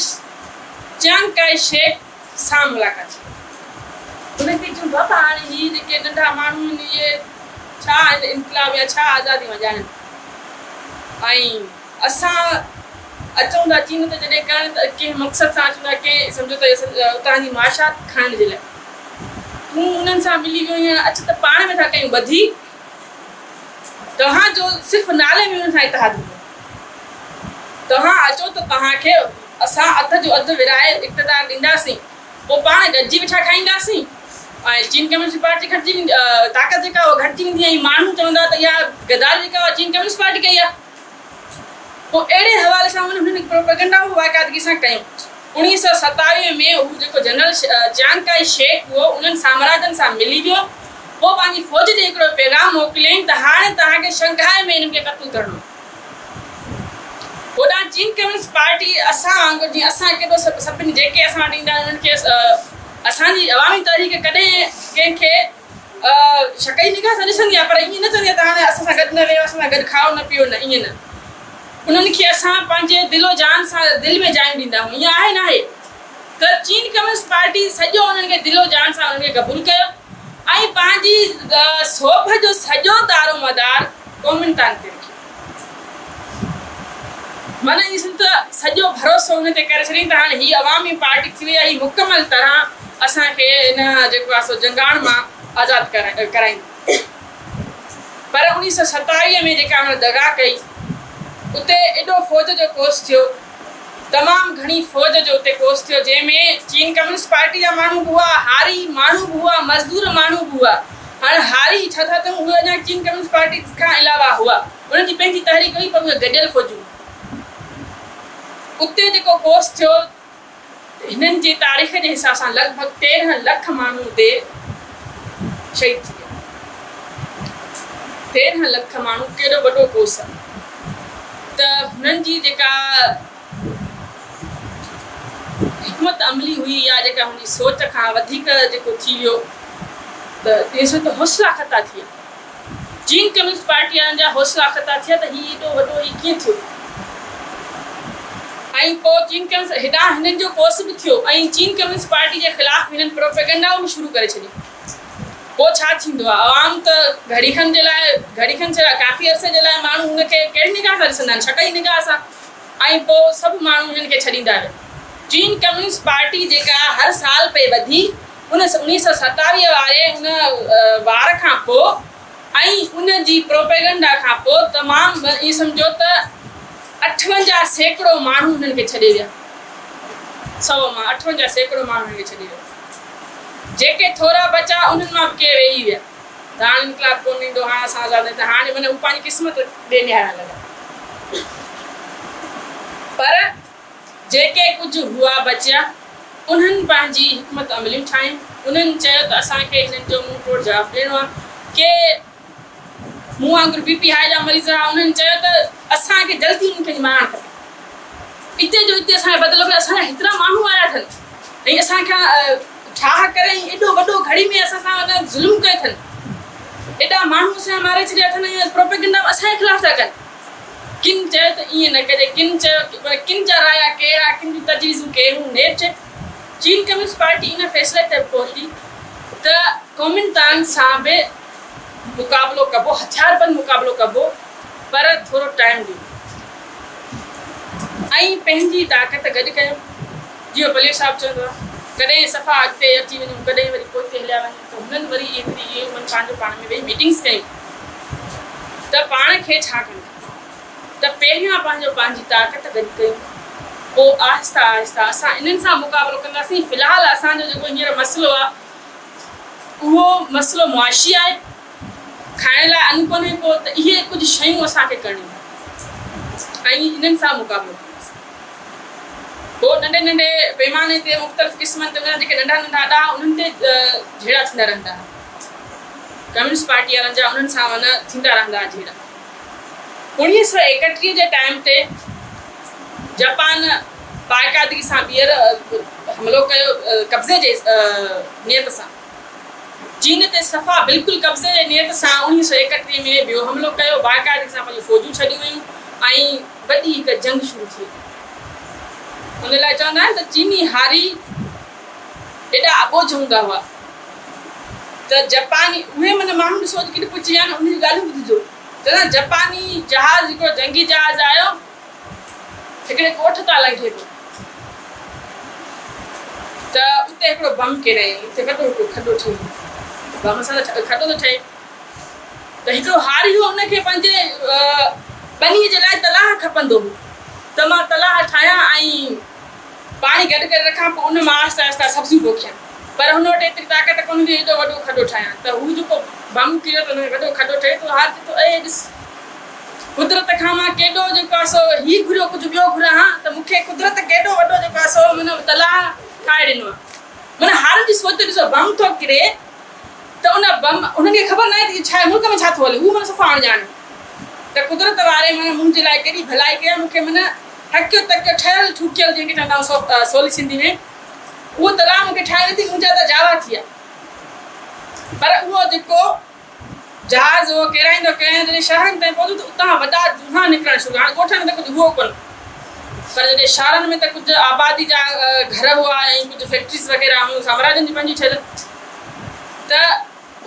چيانگ ڪائي شيڪ سان ملاقات ڪئي. هن کي چيو بابا هاڻي هي جيڪي ننڍا ماڻهو آهن اهي ڇا انقلاب يا ڇا آزادي مان ڄاڻن ۽ اسان اچون ٿا چين ته جڏهن ڪرڻ ته ڪنهن مقصد سان اچون ٿا ڪنهن سمجهو ته اتان جي معاشيات کڻڻ جي لاء تون انهن سان ملي ويو آهين اچ ته پاڻ ۾ ٿا ڪيون ٻڌي توهان جو صرف نالي ۾ انهن سان اتحاد هوندو. توهان اچو ته توهان کي اسان اڌ جو اڌ ورهائي اقتدار ڏينداسين، پوء پاڻ گڏجي ويٺا کائينداسين ۽ چين ڪميونسٽ پارٽي گهٽجي ويندي، طاقت جيڪا اها گهٽجي ويندي ۽ ماڻهو چوندا ته اها غداري جيڪا اها چين ڪميونسٽ پارٽي ڪئي آهي. پوء اهڙي حوالي سان انهن پروپيگنڊا به باقاعدگي سان ڪيون. 1927 ۾ هو جيڪو جنرل چيانگ ڪائي شيڪ هو انهن سامراجن سان ملي ويو. پوء پنهنجي فوج ڏي هڪڙو پيغام موڪليائين ته هاڻي توهان کي شنگهائي ۾ انهن کي قتل ڪرڻو آهي. هوڏانهن چين ڪميونسٽ پارٽي اسان وانگر جيئن اسان ڪيڏو سڀني جيڪي اسان وٽ ايندا آهن انهن کي اسان جي عوامي تحريڪ ڪڏهن ڪنهن کي شڪ جي نگاهه سان ڏسندي آهي پر ائين نه چوندي آهي ته هاڻي اسان سان گڏ نه ويهو اسان سان گڏ کائو نه پيئو نه ائين نه انهن کي اسان پنهنجي دل و جان سان دل ۾ جايون ڏيندا آهيون ائين آهي ناهي ته چين ڪميونسٽ پارٽي سڄو انهن کي دل و جان سان انهن کي قبول ڪيو ۽ پنهنجي سوڀ جو سڄو دارومدار ڪومنتانگ تي رکيو. معنيٰ ائين سمجهه ته سڄو ڀروسو ان تي ڪري ڇڏيائين ته هاڻي هي عوامي پارٽي ٿي وئي آهي، هي مڪمل طرح اسان کي ان جيڪو آهي سو جنگاڻ مان آزاد ڪرائيندي. پر 1927 ۾ جيڪا هن دغا ڪئي، اتي ايڏو فوج جو ڪوس ٿيو، تمام گهڻي فوج جو اتي ڪوس ٿيو، جنهن ۾ چين ڪميونسٽ پارٽي جا ماڻهو به هئا، هاري ماڻهو به هئا، مزدور ماڻهو به هئا. هاڻ هاري ڇا ٿا چئون، اهي اڃا چين ڪميونسٽ پارٽي کان علاوه هئا، انهن جي پنهنجي تحريڪ هئي، پر اهي گڏيل فوجون هيون. اتي جيڪو ڪوس ٿيو، هنن جي تاريخ جي حساب سان لڳ ڀڳ 13 لک ماڻهو اتي شهيد ٿي ويا. 13 لک ماڻهو ڪيڏو وڏو ڪوس آهي. ته هنن جي جيڪا حڪمت عملي هئي يا جيڪا هن جي سوچ کان وڌيڪ جيڪو ٿي ويو ته ائين سمجهه ته حوصلا خطا ٿي ويا. چين ڪميونسٽ پارٽي وارن جا حوصلا خطا ٿيا ته هي ايڏو وڏو هي ڪيئن ٿيو ۽ پوء چين ڪميونسٽ هيڏانهن هنن جو ڪوس به ٿيو ۽ چين ڪميونسٽ پارٽي جي خلاف هنن پروپيگنڊائون به شروع ڪري ڇڏيون. پوء ڇا ٿيندو آهي؟ عوام ته گهڙي کن جي لاء، گهڙي کن ڇا ڪافي عرصي جي لاء ماڻهو هن کي ڪهڙي نگاهه سان ڏسندا آهن؟ شڪ جي نگاهه سان ۽ پوء سڀ ماڻهو هنن کي ڇڏيندا ويا. چين ڪميونسٽ پارٽي جيڪا هر سال پئي وڌي، ان 1927 واري ان وار کان پوء ۽ ان جي پروپيگنڊا کان پوء تمام ائين سمجهو ته 58% ماڻهو هنن کي ڇڏي ويا. سئو مان 58% ماڻهو هنن کي ڇڏي ويا. جيڪي ٿورا بچا انهن مان به ڪي ويهي ويا ته هاڻ انقلاب ڪونه ايندو، هاڻ اسان آزاد آهيون ته هاڻي معنيٰ هو پنهنجي قسمت ڏي نهارڻ لڳا. پر جيڪي ڪجهه هئا بچيا، انهن پنهنجي حڪمت عمليون ٺاهيون. انهن چيو ته اسان کي هنن جو منهن ٽوڙ جواب ڏيڻو آهي. ڪي مون وانگر بي پي هاء جا مريض هئا، انهن چيو ته اسان کي جلدي انهن کي مارڻ کپي. اتي جو اتي اسان کي بدلو کپي، اسان جا هيترا ماڻهو آيا اٿن ۽ اسان کان ٺاهه ڪري ۽ ايڏو وڏو گهڙي ۾ اسان سان ان ظلم ڪيو اٿن، ايڏا ماڻهو اسان جا ماري ڇڏيا اٿن ۽ پروپيگنڊا به اسان جي خلاف ٿا ڪن. ڪن چيو ته ائين نه ڪجي، ڪن چيو پر ڪن جا رايا ڪهڙا، ڪن جون تجويزون ڪهڙيون، نيٺ چين ڪميونسٽ پارٽي ان فيصلي تي پهتي ته ڪومنتانگ سان به مقابلو ڪبو، هٿياربند مقابلو ڪبو پر ٿورو ٽائيم ڏيو ۽ پنهنجي طاقت گڏ ڪيو. جيئن پليو صاحب چوندو آهي، ڪڏهن صفا اڳتي اچي وڃون، ڪڏهن وري پوئتي هليا وڃون ته هنن وري ايتري اهي انهن پنهنجو پاڻ ۾ ويهي ميٽنگس ڪيون ته پاڻ کي ڇا ڪرڻ کپي ته پهريان پنهنجو پنهنجي طاقت گڏ ڪيون پوء آهسته آهسته اسان انهن سان مقابلو ڪنداسين في الحال اسان جو جيڪو هينئر مسئلو آهي اهو مسئلو معاشي آهي کائڻ لاء ان ڪونهي ڪو ته اهي ڪجهه شيون اسان کي ڪرڻيون ۽ انهن سان مقابلو ڪنداسين. پوء ننڍي ننڍي پيماني تي مختلف قسمن تي انهن جا جيڪي ننڍا ننڍا اڏا ها انهن تي جهيڙا ٿيندا رهندا ها. ڪميونسٽ پارٽي وارن جا انهن سان معنيٰ ٿيندا رهندا ها جهيڙا. 1931 جي ٽائيم تي جاپان باقاعدگي سان ٻيهر حملو ڪيو قبضي جي نيت سان. چين تي صفا بلڪل قبضي جي نيت سان 1931 ۾ ٻيو حملو ڪيو، باقاعدگي سان پنهنجون فوجون ڇڏيون ويون ۽ وڏي هڪ جنگ شروع ٿي وئي. ان لاء چوندا آهن ته چيني هاري ايڏا اٻوجهه هوندا هئا ته جپاني اهي معنيٰ ماڻهن ڏسو اڄ ڪيڏي پهچي ويا آهن انهن جون ڳالهيون ٻڌجو چوندا آهن جپاني جهاز هڪڙو جنگي جهاز آيو هڪڙي ڳوٺ تان لنگهي پيو ته اتي هڪڙو بم ڪيرايائين اتي وڏو هڪڙو کڏو ٺهي ويو بم سان ته کڏو ٿو ٺهي ته هڪڙو هاري هو ان کي پنهنجي ٻنيء جي لاء تلاء کپندو هو ته مان تلاء ٺاهيان ۽ پاڻي گڏ ڪري رکان پوء ان مان آهستي آهستي سبزيون پوکيان پر هن وٽ ايتري طاقت ڪونه هئي ايڏو وڏو کڏو ٺاهيان ته هو جيڪو بم ڪريو ته ان ۾ وڏو کڏو ٺهي ٿو هاري چئي ٿو اي ڏس قدرت کان مان ڪيڏو جيڪو آهي سو هي گهريو ڪجهه ٻيو گهران ها ته مون کي قدرت ڪيڏو وڏو جيڪو آهي سو معنيٰ تلاء ٺاهي ڏنو آهي معنيٰ هارين جي سوچ ڏسو بم ٿو ڪري ته ان بم انهن کي خبر ناهي ته اهو ڇا آهي ملڪ ۾ ڇا ٿو هلي هو معنيٰ صفا اڻڄاڻ ته قدرت واري معنيٰ منهنجي لاء ڪيڏي ڀلائي ڪئي آهي مون کي معنيٰ ٺڪيو تڪيو ٺهيل ٺوڪيل جنهن کي چوندا آهيون سولي سنڌي ۾ اهو تلاء مون کي ٺاهي ڏتي منهنجا ته جاوا ٿي ويا پر اهو جيڪو جهاز هو ڪيرائيندو ڪيرائيندو جڏهن شهرن تائين پهتو ته اتان وڏا دونهان نڪرڻ شروع ٿيا. هاڻي ڳوٺن ۾ ته ڪجهه هئو ڪونه پر جڏهن شهرن ۾ ته ڪجهه آبادي جا گهر هئا ۽ ڪجهه فيڪٽريز وغيره هيون سامراجن جون پنهنجون ٺهيل ته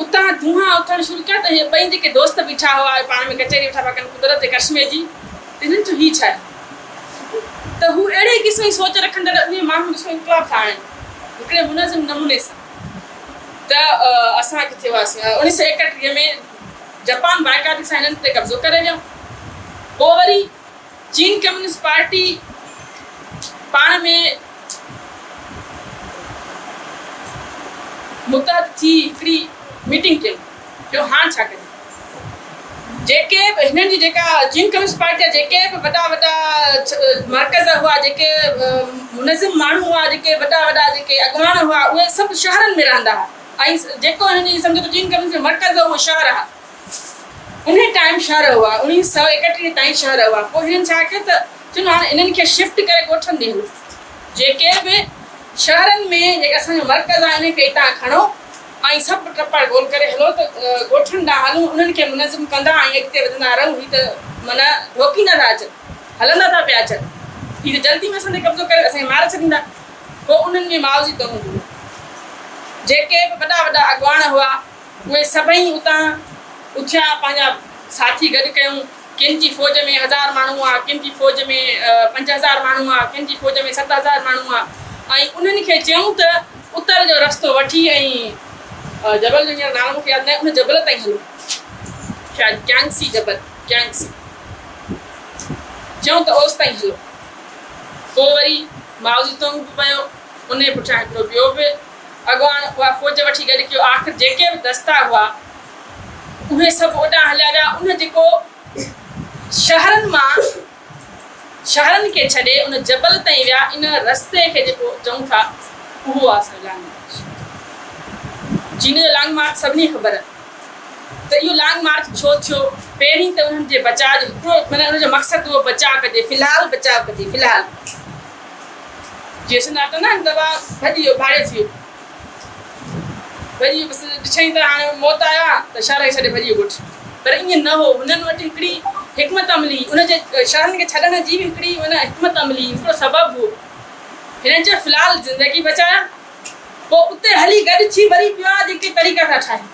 اتان دونهان اٿڻ شروع ڪيا ته اهي ٻئي جيڪي دوست بيٺا هئا اهي پاڻ ۾ ڪچهري ويٺا پيا ڪن قدرت جي ڪرشمي جي ته هنن چيو هي ڇا آهي ته هو اهڙي قسم جي سوچ رکندڙ اهي ماڻهو ڏسو انقلاب ٿا آڻين هڪڙي منظم نموني سان. ته اسان ڪٿي هئاسين. 1931 ۾ جپان باقاعدگي سان هنن تي قبضو ڪري ويو. پوء وري چين ڪميونسٽ پارٽي پاڻ ۾ متحد ٿي هڪڙي ميٽنگ ڪيائون جو هاڻ ڇا ڪجي. جيڪي به هنن جي جيڪا چين ڪميونسٽ پارٽي جا جيڪي به وڏا وڏا مرڪز هئا جيڪي منظم ماڻهو هئا جيڪي وڏا وڏا جيڪي اڳواڻ هئا اهي سڀ شهرن ۾ رهندا هئا ۽ جيڪو هنن جي سمجهو ته چين ڪميونسٽ جو مرڪز هو اهو شهر ها انهي ٽائيم شهر هئا 1931 تائين شهر هئا پوء هنن ڇا ڪيو ته چون هاڻي انهن کي شفٽ ڪري ڳوٺن ڏي هلو جيڪي به شهرن ۾ جيڪي اسان جو مرڪز آهي انهن کي هتان کڻو ۽ سڀ ٽپڙ گول ڪري هلو ته ڳوٺن ڏانهن هلون، انهن کي منظم ڪندا ۽ اڳتي وڌندا رهون، هي ته معنيٰ ڌوڪيندا ٿا اچن، هلندا ٿا پيا اچن، هي ته جلدي ۾ اسان تي قبضو ڪري اسان کي ماري ڇڏيندا. پوء انهن ۾ مائوزي تونگ هو. جيڪي به وڏا وڏا اڳواڻ هئا، اهي سڀئي اتان اٿيا، پنهنجا ساٿي گڏ ڪيائون، ڪن جي فوج ۾ هزار ماڻهو هئا، ڪن جي فوج ۾ 5000 ماڻهو هئا، ڪن جي فوج ۾ 7000 ماڻهو هئا ۽ انهن کي چيائون ته اتر جو رستو وٺي ۽ جبل جو هينئر نالو مون کي ياد ناهي ان جبل تائين هلو شايد ڪيانگسي جبل ڪيانگسي چيائون ته اوستائين هلو. پوء وري مائوزي تونگ به ويو، انهي پٺيان هڪڙو ٻيو به اڳواڻ اها فوج وٺي گڏ ڪيو، آخر جيڪي به دستا هئا اهي سڀ اوڏانهن هليا ويا. ان جيڪو شهرن مان شهرن کي ڇڏي ان جبل تائين ويا، ان رستي کي جيڪو چئون ٿا اهو آهي اسان جو لانگ مارچ. چين جو لانگ مارچ سڀني کي خبر آهي ته اهو لانگ مارچ ڇو ٿيو. پهرين ته انهن جي بچاء جو هڪڙو معنيٰ ان جو مقصد هو بچاء ڪجي، في الحال بچاء ڪجي، في الحال جيئن سنڌ وارا چوندا آهن ته ڀڄي ويو ڀاڙي ٿي ويو. ڀڄي ويو بس ڏٺائين ته هاڻي موت آيو آهي ته شهر کي ڇڏي ڀڄي ويو ڳوٺ. پر ائين نه هو. هنن وٽ هڪڙي حڪمت عملي ان جي شهرن کي ڇڏڻ جي به هڪڙي معنيٰ حڪمت عملي هڪڙو سبب هو. هنن چيو في الحال زندگي بچايان پوء اتي هلي گڏ ٿي وري ٻيا جيڪي طريقا ٿا ٺاهيون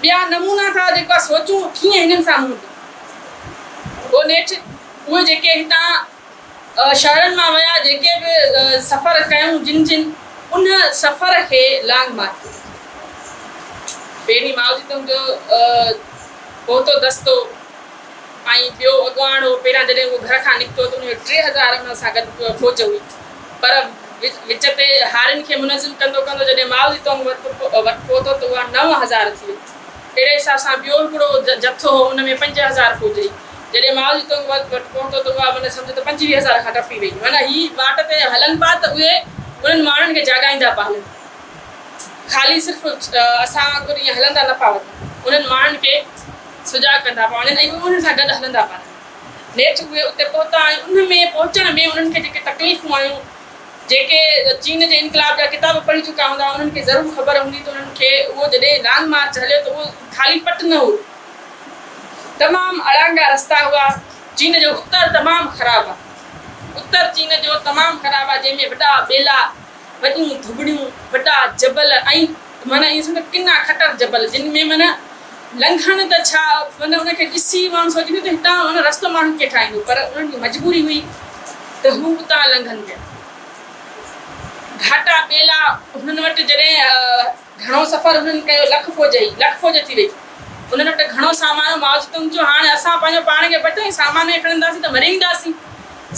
ٻيا نمونا ٿا جيڪو آهي سوچون ڪيئن هنن سان منهن ڏيون. پوء نيٺ اهي جيڪي هتان شهرن مان ويا جيڪي به سفر ڪيائون جن جن ان سفر کي لانگ مارچ ڪوٺيو. پهرين مائوزيتونگ جو پهتو دستو ۽ ٻيو اڳواڻ هو. پهريان جڏهن هو گهر کان نڪتو ته ان وٽ 3000 ان سان گڏ فوج هئي پر وچ تي هارين کي منظم ڪندو ڪندو جڏهن مائوزيتونگ وٽ پهتو ته اها 9000 ٿي وئي. اهڙي حساب سان ٻيو هڪڙو جٿو هو ان ۾ 5000 فوج هئي. جڏهن مائو زي تونگ وٽ پهتو ته اها معنيٰ سمجهه ته 25,000 کان ٽپي وئي. معنيٰ هي واٽ تي هلن پيا ته اهي انهن ماڻهن کي جاڳائيندا پيا هلن. خالي صرف اسان وانگر ائين هلندا نه پيا وڃن. انهن ماڻهن کي سجاڳ ڪندا پيا وڃن ۽ اهي انهن سان گڏ هلندا پيا رهن. نيٺ اهي اتي پهتا ۽ ان ۾ پهچڻ ۾ انهن کي جيڪي تڪليفون آيون، جيڪي چين جي انقلاب جا ڪتاب پڙهي چڪا هوندا انهن کي ضرور خبر هوندي ته انهن کي اهو جڏهن لانگ مارچ هليو ته اهو خالي پٽ نه هو. تمام اڙانگا رستا هئا. چين جو اتر تمام خراب آ. اتر چين جو تمام خراب آ جنهن ۾ وڏا ٻيلا، وڏيون ڌٻڻيون، وڏا جبل ۽ معنيٰ ائين سمجهه ڪنا کٽر جبل جن ۾ معنيٰ لنگهڻ ته ڇا معنيٰ ان کي ڏسي ماڻهو سوچيندو ته هتان معنيٰ رستو ماڻهو ڪيئن ٺاهيندو پر انهن جي مجبوري هئي ته هو اتان لنگهن پيا. گهاٽا ٻيلا هنن وٽ جڏهن. گهڻو سفر هنن ڪيو، لک فوج هئي، لک فوج ٿي وئي. هنن وٽ گهڻو سامان هو. مائو زي تنگ چيو، هاڻي اسان پنهنجو پاڻ کي بچايون، سامان کي کڻنداسين ته مري وينداسين.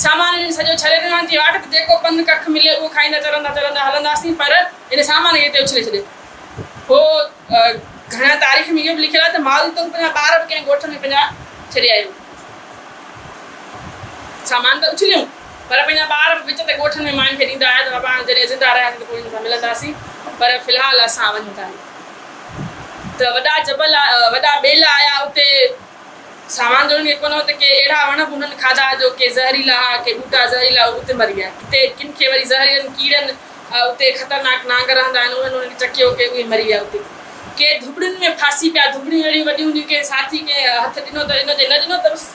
سامان هنن سڄو ڇڏي ڏنو. هاڻي واٽ تي جيڪو پن ڪک ملي اهو کائيندا چرندا چرندا هلنداسين، پر هن سامان کي هتي اڇلي ڇڏيو. پوء گهڻا تاريخ ۾ اهو به لکيل آهي ته مائو زي تنگ پنهنجا ٻار به ڪنهن ڳوٺ ۾ پنهنجا ڇڏي آيو. سامان ته اڇليون. پر پنهنجا ٻار به وچ تي ڳوٺن ۾ ماين کي ڏيندا آهيا ته بابا هاڻي جڏهن زنده رهياسين ته پوء انهن سان ملنداسين پر في الحال اسان وڃون ٿا هلي ته وڏا جبل وڏا ٻيلا آيا اتي سامان جو انهن کي ڪونه هو ته ڪي اهڙا وڻ به انهن کاڌا جو ڪي زهريلا ها ڪي ٻوٽا زهريلا اهي اتي مري ويا ڪتي ڪن کي وري زهريلن ڪيڙن اتي خطرناڪ نانگ رهندا آهن انهن انهن کي چڪيو ڪي اهي مري ويا اتي ڪي ڌوٻڙين ۾ ڦاسي پيا ڌوٻڙيون اهڙيون وڏيون هونديون ڪنهن ساٿي ڪنهن هٿ ڏنو ته ڏنو جي نه ڏنو ته بس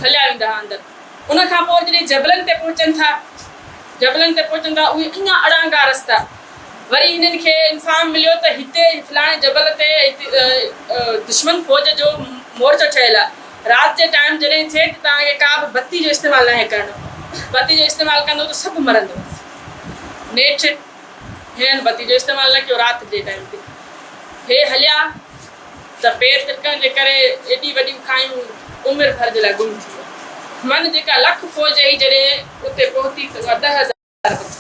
هليا ويندا ها اندر. ان کان پوء جڏهن جبلن تي پهچن ٿا، جبلن تي پهچن ٿا، اهي اڃا اڙانگا رستا. وري هنن کي انفارم مليو ته هتي فلاڻي جبل تي دشمن فوج جو مورچو ٺهيل آهي. رات جي ٽائيم جڏهن ٿئي ته توهان کي ڪا به بتي جو استعمال ناهي ڪرڻو. بتي جو استعمال ڪندو ته سڀ مرندو. نيٺ هنن بتي جو استعمال نه ڪيو رات جي ٽائيم تي. هي هليا. ته پير ترڪڻ جي ڪري ايڏي وڏيون کايون عمر ڀر جي لاء گم ٿي ويون. من جيڪا لک فوج هئي جڏهن اتي پهتي ته اها 10,000 به ٿي.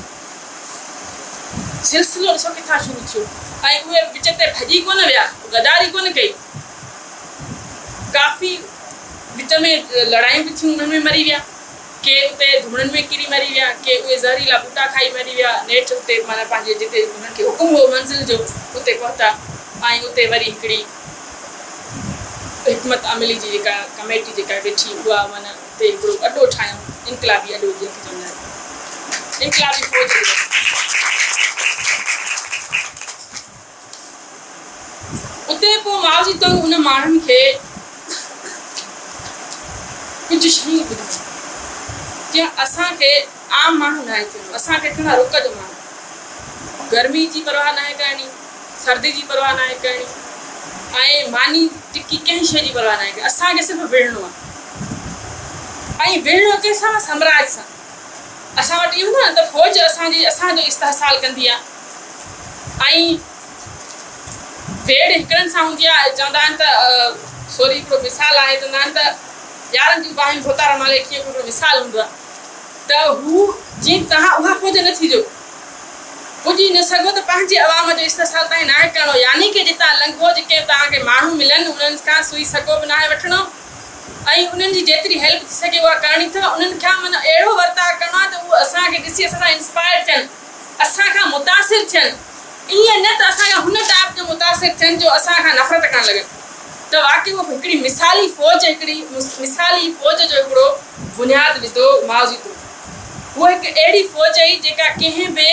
سلسلو ڏسو ڪٿان شروع ٿيو ۽ اهي وچ تي ڀڄي ڪونه ويا، غداري ڪونه ڪئي. ڪافي وچ ۾ لڙايون به ٿيون انهن ۾ مري ويا. ڪي اتي ڌوڻن ۾ ڪري مري ويا، ڪي اهي زهريلا ٻوٽا کائي مري ويا، نيٺ اتي معنيٰ پنهنجي جتي انهن کي حڪم هو منزل جو اتي پهتا ۽ اتي وري هڪڙي حڪمت عملي جي جيڪا ڪميٽي جيڪا ويٺي اها معنيٰ اتي هڪڙو اڏو ٺاهيائون انقلابي اڏو جنهن کي چوندا آهن انقلابي فوج جو اڏو. اتي پوء مائو زي تنگ انهن ماڻهن کي ڪجهه شيون ٻڌايون، جيئن اسان کي عام ماڻهو ناهي ٿيڻو، اسان کي ٿيڻو آهي رڪ جو ماڻهو. گرمي جي پرواهه ناهي ڪرڻي، سردي جي پرواهه ناهي ڪرڻي ۽ ماني ٽڪي ڪنهن شيء جي پرواهه ناهي ڪرڻي، اسان کي صرف وڙهڻو آهي ۽ وڙهڻو ڪنهن سان؟ سامراج سان. اسان وٽ اهو نه ته فوج اسان جي اسان جو استحصال ڪندي آهي ۽ ويڙهه هڪڙن سان هوندي آهي چوندا آهن ته سوري هڪڙو مثال آهي چوندا آهن ته يارن جون باهيون ڀوتار مالي ڪيئن هڪڙو مثال هوندو آهي ته هو جي توهان اها فوج نه ٿي جو پڄي نه سگهو ته پنهنجي عوام جو استحصال توهان ناهي ڪرڻو يعني ڪي جتان لنگهو جيڪي توهان کي ماڻهو ملن انهن کان سوئي سگهو به ناهي وٺڻو ۽ انهن جي جيتري هيلپ ٿي سگهي اها ڪرڻي اٿو انهن کان معنيٰ اهڙو ورتاء ڪرڻو آهي ته هو اسان کي ڏسي اسان سان انسپائر ٿين اسان کان متاثر ٿين ائين نه ته اسان کان هن ٽائپ جو متاثر ٿين جو اسان کان نفرت ڪرڻ لڳن ته واقعي اهو هڪڙي مثالي فوج هڪڙي مثالي فوج جو هڪڙو بنياد وڌو مائوزي تونگ هوء هڪ اهڙي فوج هئي جيڪا ڪنهن به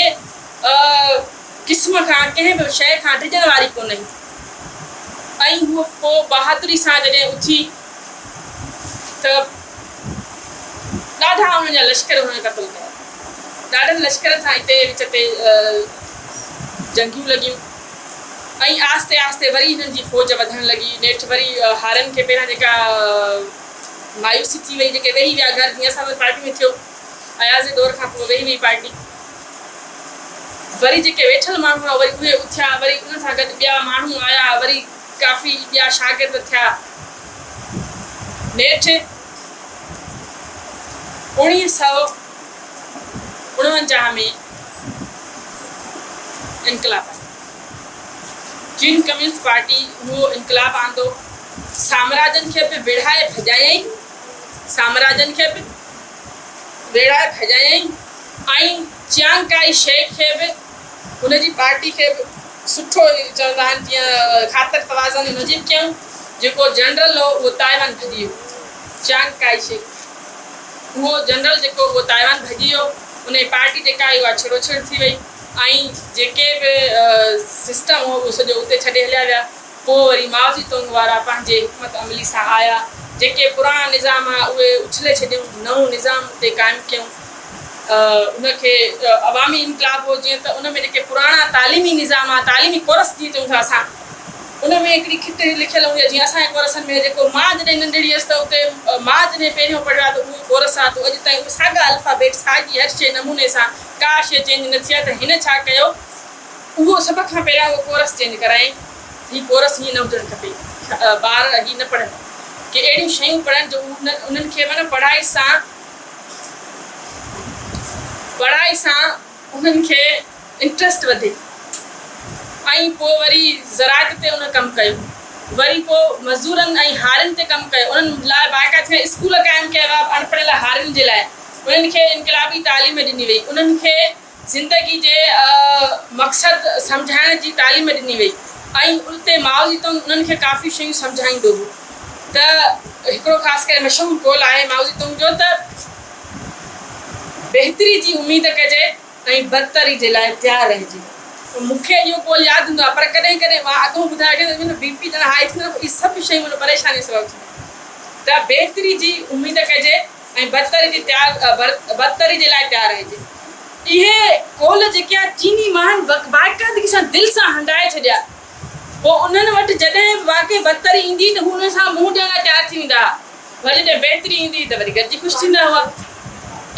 قسم کان ڪنهن به شيء کان ڊڄڻ واري ڪونه هئي ۽ هوء پوء بهادري سان جڏهن اٿي ته ڏاڍا انهن جا لشڪر انهن قتل ڪيا. ڏاڍن لشڪرن سان اتي وچ تي جنگيون لڳيون ۽ آهستي آهستي وري هنن جي فوج وڌڻ لڳي. نيٺ وري هارين کي پهريان جيڪا مايوسي ٿي وئي، جيڪي ويهي ويا گهر، جيئن اسان پارٽي ۾ ٿيو، اياز جي دور کان پوء ويهي وئي پارٽي. وري جيڪي ويٺل ماڻهو هئا وري اهي اٿيا، وري انهن سان گڏ ٻيا ماڻهو آيا، وري ڪافي ٻيا شاگرد ٿيا. نيٺ 1949 ۾ انقلاب آيو. چين ڪميونسٽ پارٽي اهو انقلاب آندو. سامراجن کي به ويڙهائي ڀڄايائين، سامراجن کي به ويڙهائي ڀڄايائين ۽ چيانگ ڪائي شيڪ کي به ان جي پارٽي کي به سٺو چوندا آهن جيئن خاطر توازن ان جي به ڪيائون. جيڪو جنرل هو اهو تائيوان ڀڄي ويو. چيانگ ڪائي شيڪ اهو جنرل جيڪو اهو تائيوان ڀڄي ويو. ان جي پارٽي جيڪا آئي اها ڇڙوڇڙ ٿي وئي ۽ جيڪي به سسٽم هو اهو سڄو اتي ڇڏي هليا ويا. پوء وري مائوزي تونگ وارا پنهنجي حڪمت عملي سان آيا. جيڪي پراڻا نظام ها اهي اڇلي ڇڏيائون، نئون نظام اتي قائم ڪيائون. ان کي عوامي انقلاب هو جيئن ته ان ۾ جيڪي پراڻا تعليمي نظام ها، تعليمي ڪورس جيئن چئون ٿا اسان، ان ۾ هڪڙي کٽ لکيل هوندي آهي جيئن اسان جي ڪورسن ۾ جيڪو مان جڏهن ننڍڙي هيس ته اتي مان جڏهن پهريون پڙهيو آهي ته اهو ڪورس آهي ته اڄ تائين اهي ساڳا الفابيٽ ساڳي هر شيء نموني سان ڪا شيء چينج نه ٿي آهي ته هن ڇا ڪيو اهو سڀ کان پهريان اهو ڪورس چينج ڪرايائين. هي ڪورس هيئن نه هجڻ کپي. ٻار هي نه پڙهن. ڪي اهڙيون شيون پڙهن جو انهن کي معنيٰ پڙهائي سان پڙهائي سان انهن کي انٽرسٽ وڌي ۽ پوء وري زراعت تي ان ڪم ڪيو. وري پوء مزورن ۽ هارين تي ڪم ڪيو. انهن لاء باقاعده اسڪول قائم ڪيا ويا اڻپڙهيل هارين جي لاء. انهن کي انقلابي تعليم ڏني وئي. انهن کي زندگي جي مقصد سمجهائڻ جي تعليم ڏني وئي ۽ اتي مائو زي تونگ انهن کي ڪافي شيون سمجهائيندو هو ته هڪڙو خاص ڪري مشهور قول آهي مائو زي تونگ جو ته بهتري جي اميد ڪجي ۽ بدتري جي لاء تيار رهجي. مون کي اهو قول ياد هوندو آهي پر ڪڏهن ڪڏهن مان اڳ ٻڌايو ته منهنجو بي پي ڄڻ هائي ٿيندو آهي اهي سڀ شيون منهنجو پريشاني جو سبب ٿينديون آهن ته بهتري جي اميد ڪجي ۽ بدتري جي تيار بدتري جي لاء تيار رهجي. اهي قول جيڪي آ چيني ماڻهن باقاعدگي سان دل سان هنڊائي ڇڏيا. پوء انهن وٽ جڏهن به واقعي بدتري ايندي ته هو انهن سان منهن ڏيڻ لاء تيار ٿي ويندا ها. وري جڏهن بهتري ايندي ته وري گڏجي خوش ٿيندا هئا.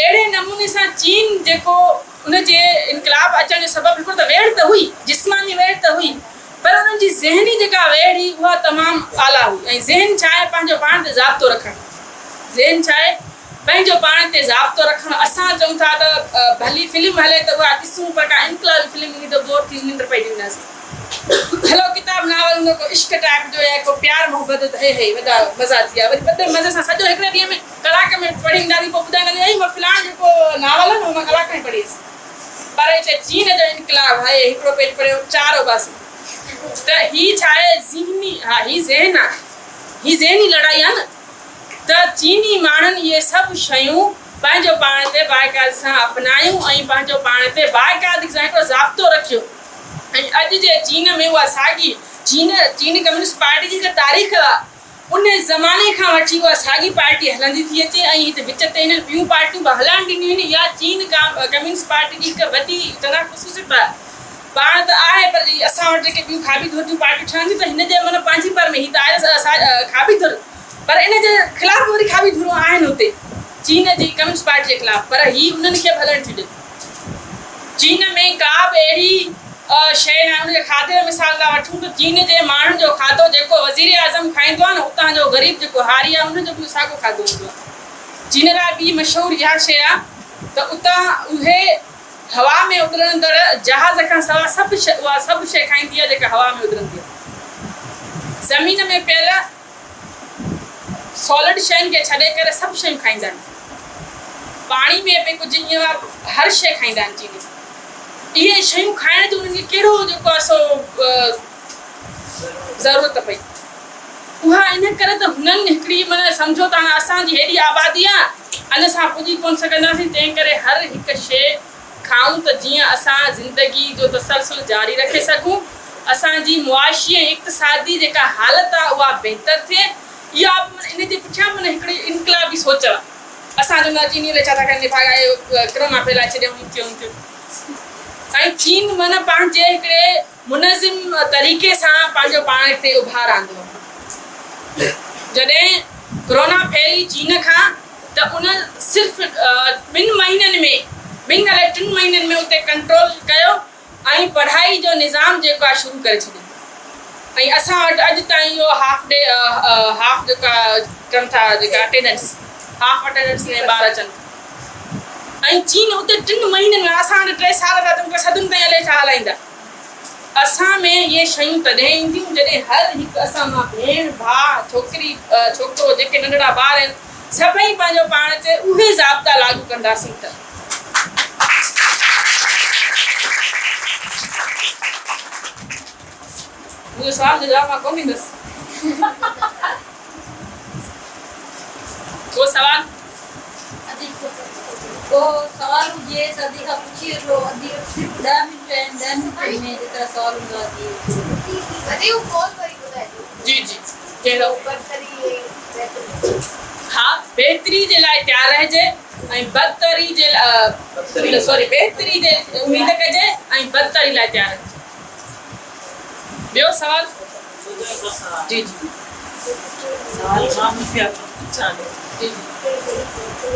اهڙي نموني سان چين جيڪو ان جي انقلاب اچڻ جو سبب هڪڙو ته ويڙهه ته هئي، جسماني ويڙهه ته هئي پر انهن جي ذهني جيڪا ويڙهه هئي اها تمام اعليٰ هئي ۽ ذهن ڇا آهي پنهنجو پاڻ تي ضابطو رکڻ. ذهن ڇا آهي پنهنجو پاڻ تي ضابطو رکڻ. اسان چئون ٿا ته ڀلي فلم هلي ته اها ڏسون پر ڪا انقلابي فلم ايندي ته بور ٿي ننڊ پئجي وينداسين. ڀلو ڪتاب ناول هوندو ڪو عشق ٽائيپ جو يا ڪو پيار محبت جو ته هي هي وڏا مزا ٿي ويا وري وڏي مزي سان سڄو هڪڙي ڏينهن ۾ ڪلاڪ ۾ پڙهي اينداسين پوء ٻڌائينداسين ائي مان فلاڻو جيڪو ناول آهي نه اهو مان ڪلاڪ ۾ پڙهي هيس. پر هتي چين جو انقلاب آهي هڪڙو پيج پڙهيو چار اوٻاسي ته هي ڇا آهي ذهني ها هي ذهن آهي هي ذهني لڙائي آهي نه ته چيني ماڻهن اهي سڀ شيون پنهنجو پاڻ تي باقاعدگي سان اپنايون ۽ پنهنجو پاڻ تي باقاعدگي سان هڪڙو ضابطو رکيو ۽ اڄ جي چين ۾ اها ساڳي چين چيني ڪميونسٽ پارٽي جي جيڪا تاريخ آهي ان زماني کان وٺي اها ساڳي پارٽي هلندي ٿي اچي ۽ هت وچ تي هنن ٻيون پارٽيون به هلڻ ڏنيون آهن. اها چين ڪميونسٽ پارٽي جي هڪ وڏي چڱا خصوصيت آهي. پاڻ ته آهي پر جي اسان وٽ جيڪي ٻيون کاٻي ڌر جون پارٽيون ٺهن ٿيون ته هن جي معنيٰ پنهنجي پر ۾ هي ته آهي کاٻي ڌر پر ان جي خلاف به وري کاٻي ڌرون آهن اتي چين جي ڪميونسٽ پارٽي جي خلاف پر هي انهن کي به هلڻ ٿي ڏئي. چين ۾ ڪا به اهڙي شيء ناهي، ان جي کاڌي جو مثال ٿا وٺون ته چين جي ماڻهن جو کاڌو جيڪو وزيراعظم کائيندو آهي نه اتان جو غريب جيڪو هاري آهي ان جو به ساڳو کاڌو هوندو آهي. چين لاء ٻي مشهور اها شيء آهي ته اتان اهي هوا ۾ اڏرندڙ جهاز کان سواء سڀ اها سڀ شيء کائيندي آهي جيڪا هوا ۾ اڏرندي آهي. زمين ۾ پيل سالڊ شين کي ڇڏي ڪري سڀ شيون کائيندا آهن. پاڻي ۾ به ڪجهه ائين آهي هر شيء کائيندا آهن چيني. اهي شيون کائڻ جي انهن کي ڪهڙو جيڪو آهي سو ضرورت پئي. اها ان ڪري ته هنن هڪڙي معنيٰ سمجهو ته هاڻي اسان جي هيڏي آبادي آهي ان سان پڄي ڪونه سگهنداسين تنهن ڪري هر هڪ شيء کائون ته جيئن اسان زندگي جو تسلسل جاري رکي سگهون، اسان جي معاشي ۽ اقتصادي جيڪا حالت آهي اها بهتر ٿئي. اها به معنيٰ ان جي پٺيان معنيٰ هڪڙي انقلابي سوچ آ. اسان چوندا چيني الائي ڇا ٿا ڪن نڀاڳا اهو ڪرونا ڦهلائي ڇڏيائون هي ٿيو هون ٿيو ۽ چين معنيٰ پنهنجي هڪڙي منظم طريقي سان پنهنجو پاڻ تي اڀار آندو آ. جڏهن ڪرونا ڦهلي چين کان ته ان صرف ٻن مهينن ۾ ٻن الائي ٽن مهينن ۾ اتي ڪنٽرول ڪيو ۽ پڙهائي جو نظام جيڪو آهي شروع ڪري ڇڏيو ۽ اسان وٽ اڄ تائين اهو هاف ڊي هاف جيڪا ڪن ٿا جيڪا اٽينڊنس هاف اٽينڊنس ۾ ٻار اچن ٿا ۽ چين اتي ٽن مهينن ۾ اسان وٽ ٽي سال ٿا ته صدين تائين الائي ڇا هلائيندا اسان ۾ اهي شيون تڏهن اينديون جڏهن هر هڪ اسان مان ڀيڻ ڀاء ڇوڪري ڇوڪرو جيڪي ننڍڙا ٻار آهن سڀئي پنهنجو پاڻ تي اهي ضابطا لاڳو ڪنداسين ته. منهنجو سوال جو جواب مان ڪونه ڏيندس. ڪو سوال؟ ڪو سوال هجي ته ادي کان پڇي وٺو. ادي وٽ صرف ڏهه منٽ آهن ڏهه منٽن ۾ جيترا سوال هوندا ادي ادي اهو قول وري ٻڌائجو. جي جي ڪهڙو؟ ها بهتري جي لاء تيار رهجي ۽ بدتري جي لاء سوري بهتري جي اميد ڪجي ۽ بدتري لاء تيار رهجي. ٻيو سوال؟ جي جي. سوال مان به پڇان ٿي. جي جي.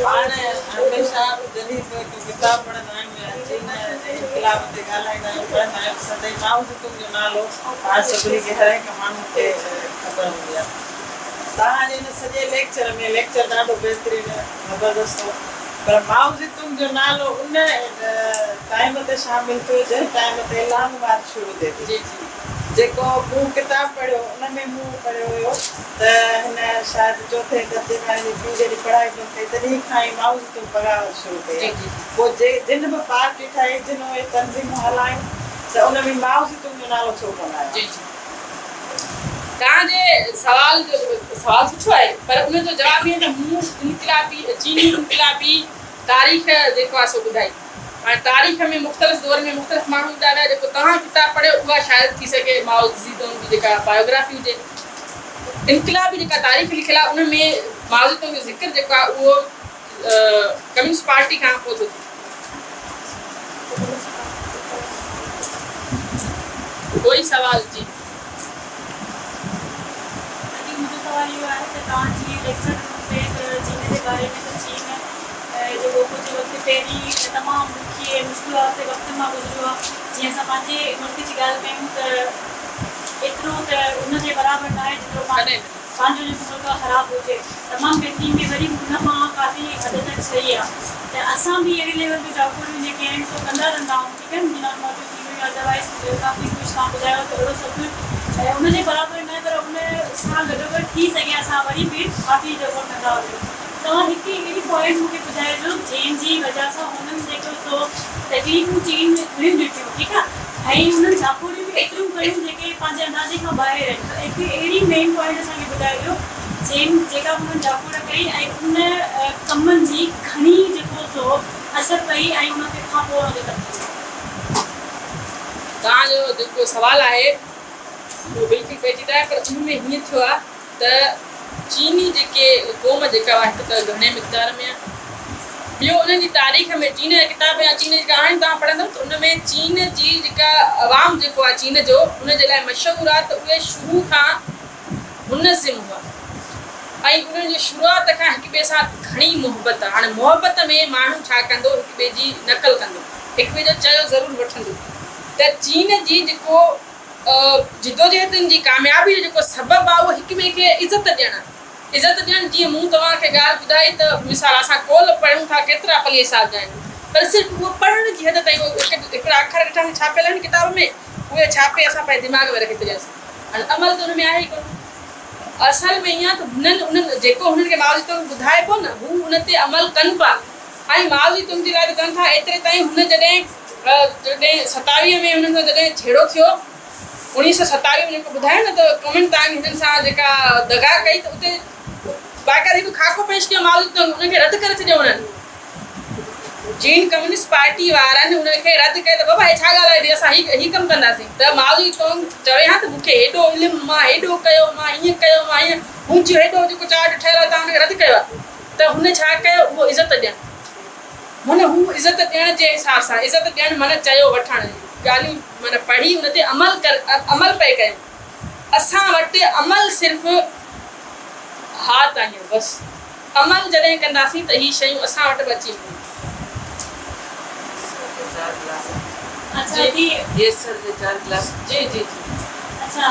پاڻ هميشه جڏهن به ڪو ڪتاب پڙهندا آهيون يا چين جي انقلاب تي ڳالهائيندا آهيون پڙهندا آهيون سدائين مائو زي تنگ جو نالو پاڻ سڀني کي هر هڪ ماڻهو کي خبر هوندي آهي. توهان جي هن سڄي ليڪچر ۾ ليڪچر ڏاڍو بهترين زبردست هو پر مائو زي تنگ جو نالو ان ٽائيم تي شامل ٿيو جنهن ٽائيم تي لانگ مارچ شروع ٿئي ٿي جيڪو مون ڪتاب پڙهيو ان ۾ مون پڙهيو هيو ته هن شايد چوٿين درجي کان هن جي پيء جڏهن پڙهائي بند ڪئي تڏهن کان ئي مائو زي تنگ بغاوت شروع ڪئي آهي پوء جن به پارٽي ٺاهي جن اهي تنظيمون هلايون ته ان ۾ مائو زي تنگ جو نالو ڇو ڪونه آيو. توهان جي سوال جو سوال سٺو آهي پر ان جو جواب هي ته مون انقلابي چيني انقلابي تاريخ جيڪو آهي سو ٻڌائي هاڻي تاريخ ۾ مختلف دور ۾ مختلف ماڻهو ايندا ويا جيڪو توهان ڪتاب پڙهيو اها شايد ٿي سگهي مائو زي تونگ جي جيڪا بايوگرافي هجي انقلابي جيڪا تاريخ لکيل آهي ان ۾ مائو زي تونگ جو ذڪر جيڪو آهي اهو ڪميونسٽ پارٽي کان پوء ٿو ٿئي. ڪوئي سوال جي. ادي منهنجو سوال اهو آهي ته توهان جيئن ليڪچر ڏنو پئي ته چين جي باري ۾ ته چين جيڪو ڪجهه وقت پهرين تمام ڏکي ۽ مشڪلات جي وقت مان گذريو آهي جيئن اسان پنهنجي ملڪ جي ڳالهه ڪيون ته ايترو ته ان جي برابر ناهي جيترو پنهنجو جيڪو ملڪ آهي خراب هجي تمام بهترين ۾ وري به ان کان ڪافي حد تائين صحيح آ ته اسان به اهڙي ليول تي جاکوڙيون جيڪي آهن سو ڪندا رهندا آهيون ٺيڪ آهي منهنجو نالو موجود ٿي ويو ادروائيز ڪافي ڪجهه توهان ٻڌايو ته اهڙو سڀ ڪجهه ان جي برابر نه پر ان سان گڏوگڏ ٿي سگهي اسان وري به ڪافي جاکوڙ ڪندا هجون توهان هڪ اهڙي پوائنٽ مون کي ٻڌائجو جنهن جي وجه سان هنن جيڪو سو تڪليفون چين ۾ گهڻيون ڏٺيون ٺيڪ آ ۽ انهن جاکوڙيون به ايتريون ڪيون جيڪي پنهنجي اندازي کان ٻاهر آهن ته هڪ اهڙي مين پوائنٽ اسان کي ٻڌائجو جنهن جيڪا انهن جاکوڙ ڪئي ۽ ان ڪمن جي گهڻي جيڪو سو اثر پئي ۽ ان کان پوء ان جو ڪم ٿيو. توهان جو جيڪو سوال آهي اهو بلڪل پيچيده آهي پر ان ۾ هيئن ٿيو آهي ته چيني جيڪي قوم جيڪا هڪ ته گهڻي مقدار ۾ آهي ٻيو انهن جي تاريخ ۾ چين جا ڪتاب يا چين جي ڪهاڻي توهان پڙهندؤ ته ان ۾ چين جي جيڪا عوام جيڪو آهي چين جو ان جي لاء مشهور آهي ته اهي شروع کان منظم هئا ۽ انهن جي شروعات کان هڪ ٻئي سان گهڻي محبت آهي هاڻي محبت ۾ ماڻهو ڇا ڪندو هڪ ٻئي جي نقل ڪندو هڪ ٻئي جو چيو ضرور وٺندو ته چين جي جيڪو جدوجهدن جي ڪاميابي جو جيڪو سبب آهي اهو هڪ ٻئي کي عزت ڏيڻ آهي. عزت ڏيڻ جيئن مون توهان کي ڳالهه ٻڌائي ته مثال اسان قول پڙهون ٿا ڪيترا پلي صاحب جا آهن پر صرف اهو پڙهڻ جي حد تائين اهو هڪ هڪڙا اکر ڏٺاسين ڇاپيل آهن ڪتاب ۾ اهي ڇاپي اسان پنهنجي دماغ ۾ رکي ڇڏياسين هاڻي عمل ته ان ۾ آهي ئي ڪونه. اصل ۾ ائين آهي ته هنن انهن جيڪو هنن کي مائو زي تونگ ٻڌائي پيو نه هو ان تي عمل ڪن پيا ۽ مائو زي تونگ جي لاء به ڪن ٿا ايتري تائين هن جڏهن جڏهن ستاويهه ۾ هنن سان جڏهن جهيڙو ٿيو 1927 ۾ جيڪو ٻڌايو نه ته ڪومنتانگ هنن سان جيڪا دغا ڪئي ته اتي باقاعده هڪ خاڪو پيش ڪيو مائو زي تونگ ان کي رد ڪري ڇڏيو هنن چين ڪميونسٽ پارٽي وارن ان کي رد ڪيو ته بابا هي ڇا ڳالهائي ٿي اسان هي هي ڪم ڪنداسين ته مائو تونگ چوي ها ته مون کي هيڏو علم مان هيڏو ڪيو مان هيئن ڪيو مان هيئن منهنجو هيڏو جيڪو چارٽ ٺهيل آهي توهان ان کي رد ڪيو آهي ته هن ڇا ڪيو اهو عزت ڏيڻ معنيٰ هو عزت ڏيڻ جي حساب سان عزت ڏيڻ معنيٰ چيو وٺڻ ڳالهيون معنيٰ پڙهي ان تي عمل ڪر عمل پئي ڪيو اسان وٽ عمل صرف ها تائين آهي بس عمل جڏهن ڪنداسين ته هي شيون اسان وٽ به اچي وينديون. اڇا جي جيسر جي چار گلاس. جي جي جي. اڇا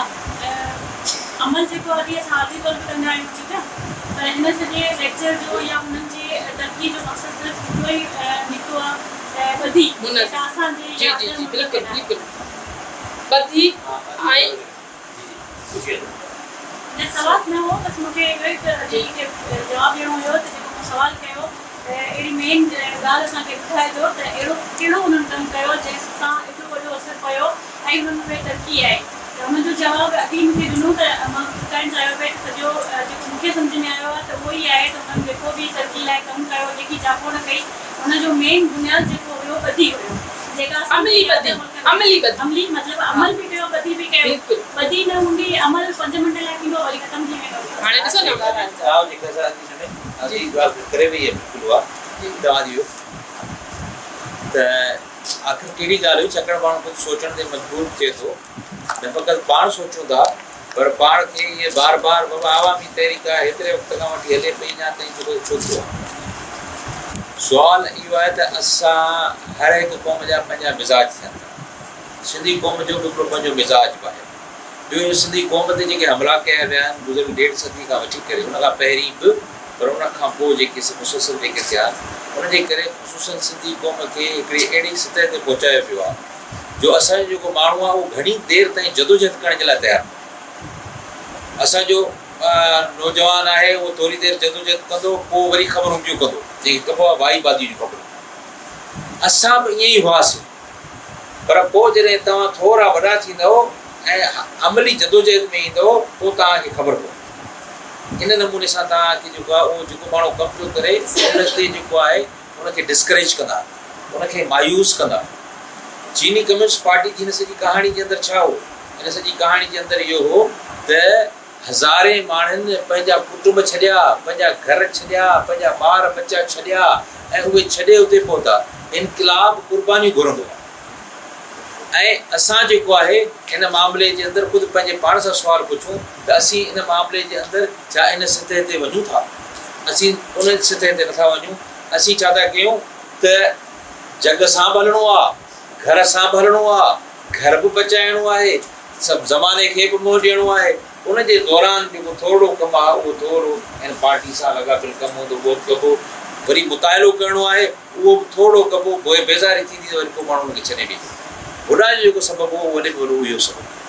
عمل جيڪو آهي اسان عارضي طور به ڪندا آهيون ٺيڪ آهي پر هن سڄي ليڪچر جو يا هنن جي ترقي جو مقصد صرف هڪڙو ئي نڪتو آهي ته ٻڌي جيڪا اسان جي جي يا جي ادر جي ملڪ بلڪل ۾ ناهي. بلڪل ٻڌي ۽ نه سوال نه هو بس مون کي اهو ئي ته ادي کي جواب ڏيڻو هيو ته جيڪو مون سوال ڪيو ته اهڙي مين ڳالهه اسان کي ٻڌائجو ته اهڙو ڪهڙو انهن ڪم ڪيو جنهن سان ايڏو وڏو اثر پيو ۽ انهن ۾ ترقي آئي ته ان جو جواب ادي مون کي ڏنو ته مان ٻڌائڻ چاهيو پئي ته سڄو جيڪو مون کي سمجهه ۾ آيو آهي ته اهو ئي آهي ته انهن جيڪو به ترقي لاء ڪم ڪيو جيڪي جاکوڙ ڪئي ان جو مين بنياد جيڪو هيو ٻڌي هيو جيڪا اسان عملي جي ٻڌي ادر ملڪن ۾ عملي ٻڌي عملي مطلب عمل به ڪيو ٻڌي به ڪيو بلڪل. ٻڌي نه هوندي عمل پنج منٽ لاء ٿيندو وري ختم ٿي ويندو. هاڻي ڏسو نه. توهان جي ڪزا جي سمي جي ڳالهه ڪري وئي آهي بلڪل اها توهان جي ته آخر ڪهڙي ڳالهه هئي ڇاڪاڻ ماڻهو خود سوچڻ تي مجبور ٿئي ٿو نه فقط پاڻ سوچون ٿا پر پاڻ کي ائين بار بار بابا عوامي تحريڪ آهي هيتري وقت کان وٺي هلي پئي اڃا تائين جيڪو ڇو ٿيو آهي سوال اهو آهي ته اسان هر هڪ قوم جا پنهنجا مزاج ٿين ٿا سنڌي قوم جو به هڪڙو پنهنجو مزاج به آهي ٻيو اهو سنڌي قوم تي جيڪي حملا ڪيا ويا آهن گذريل ڏيڍ صدي کان وٺي ڪري ان کان پهرين به پر ان کان پوء جيڪي مسلسل جيڪي ٿيا ان جي ڪري خصوصن سنڌي قوم کي هڪڙي اهڙي سطح تي پهچايو ويو آهي جو اسان جو جيڪو ماڻهو آهي اهو گهڻي دير تائين جدوجهد ڪرڻ جي لاء تيار ناهي. اسان جو نوجوان آهي اهو ٿوري دير جدوجهد ڪندو پوء وري خبرون ٻيون ڪندو جنهن کي ڪبو آهي وائي بازي جون خبرون. اسان به ائين ئي هئاسين پر پوء جڏهن توهان ٿورا وڏا ٿيندؤ ۽ عملي جدوجهد ۾ ايندؤ پوء توهان کي خبر پوندي. ان نموني سان توهان کي جيڪو آهي اهو جيڪو ماڻهو ڪم پيو ڪري ان تي جيڪو آهي ان کي ڊسڪريج ڪندا، ان کي مايوس ڪندا. چيني ڪميونسٽ پارٽي جي هن سڄي ڪهاڻي جي اندر ڇا هو؟ هن سڄي ڪهاڻي جي اندر اهو هو ته هزارين ماڻهن پنهنجا ڪٽنب ڇڏيا، پنهنجا گهر ڇڏيا، پنهنجا ٻار ٻچا ڇڏيا ۽ اهي ڇڏي اتي پهتا. انقلاب قربانيون گهرندو آهي ۽ اسان جيڪو آهي ان معاملي جي اندر خود پنهنجي پاڻ سان سوال پڇون ته اسين ان معاملي جي اندر ڇا ان سطح تي وڃون ٿا؟ اسين ان سطح تي نٿا وڃون، اسين ڇا ٿا ڪيون ته جڳ سان به هلڻو آ، گهر سان به هلڻو آ، گهر به بچائڻو آهي، سڀ زماني کي به منهن ڏيڻو آهي، ان جي دوران جيڪو ٿورڙو ڪم آ اهو ٿورو ان پارٽي سان لاڳاپيل ڪم هوندو اهو به ڪبو، وري مطالعو ڪرڻو آهي اهو به ٿورڙو ڪبو، پوء بيزاري ٿيندي ته وري پوء ماڻهو ان کي ڇڏي ڏيندو. هوڏانهن جو جيڪو سبب هو اهو وڏي ۾ وڏو اهو سبب هو.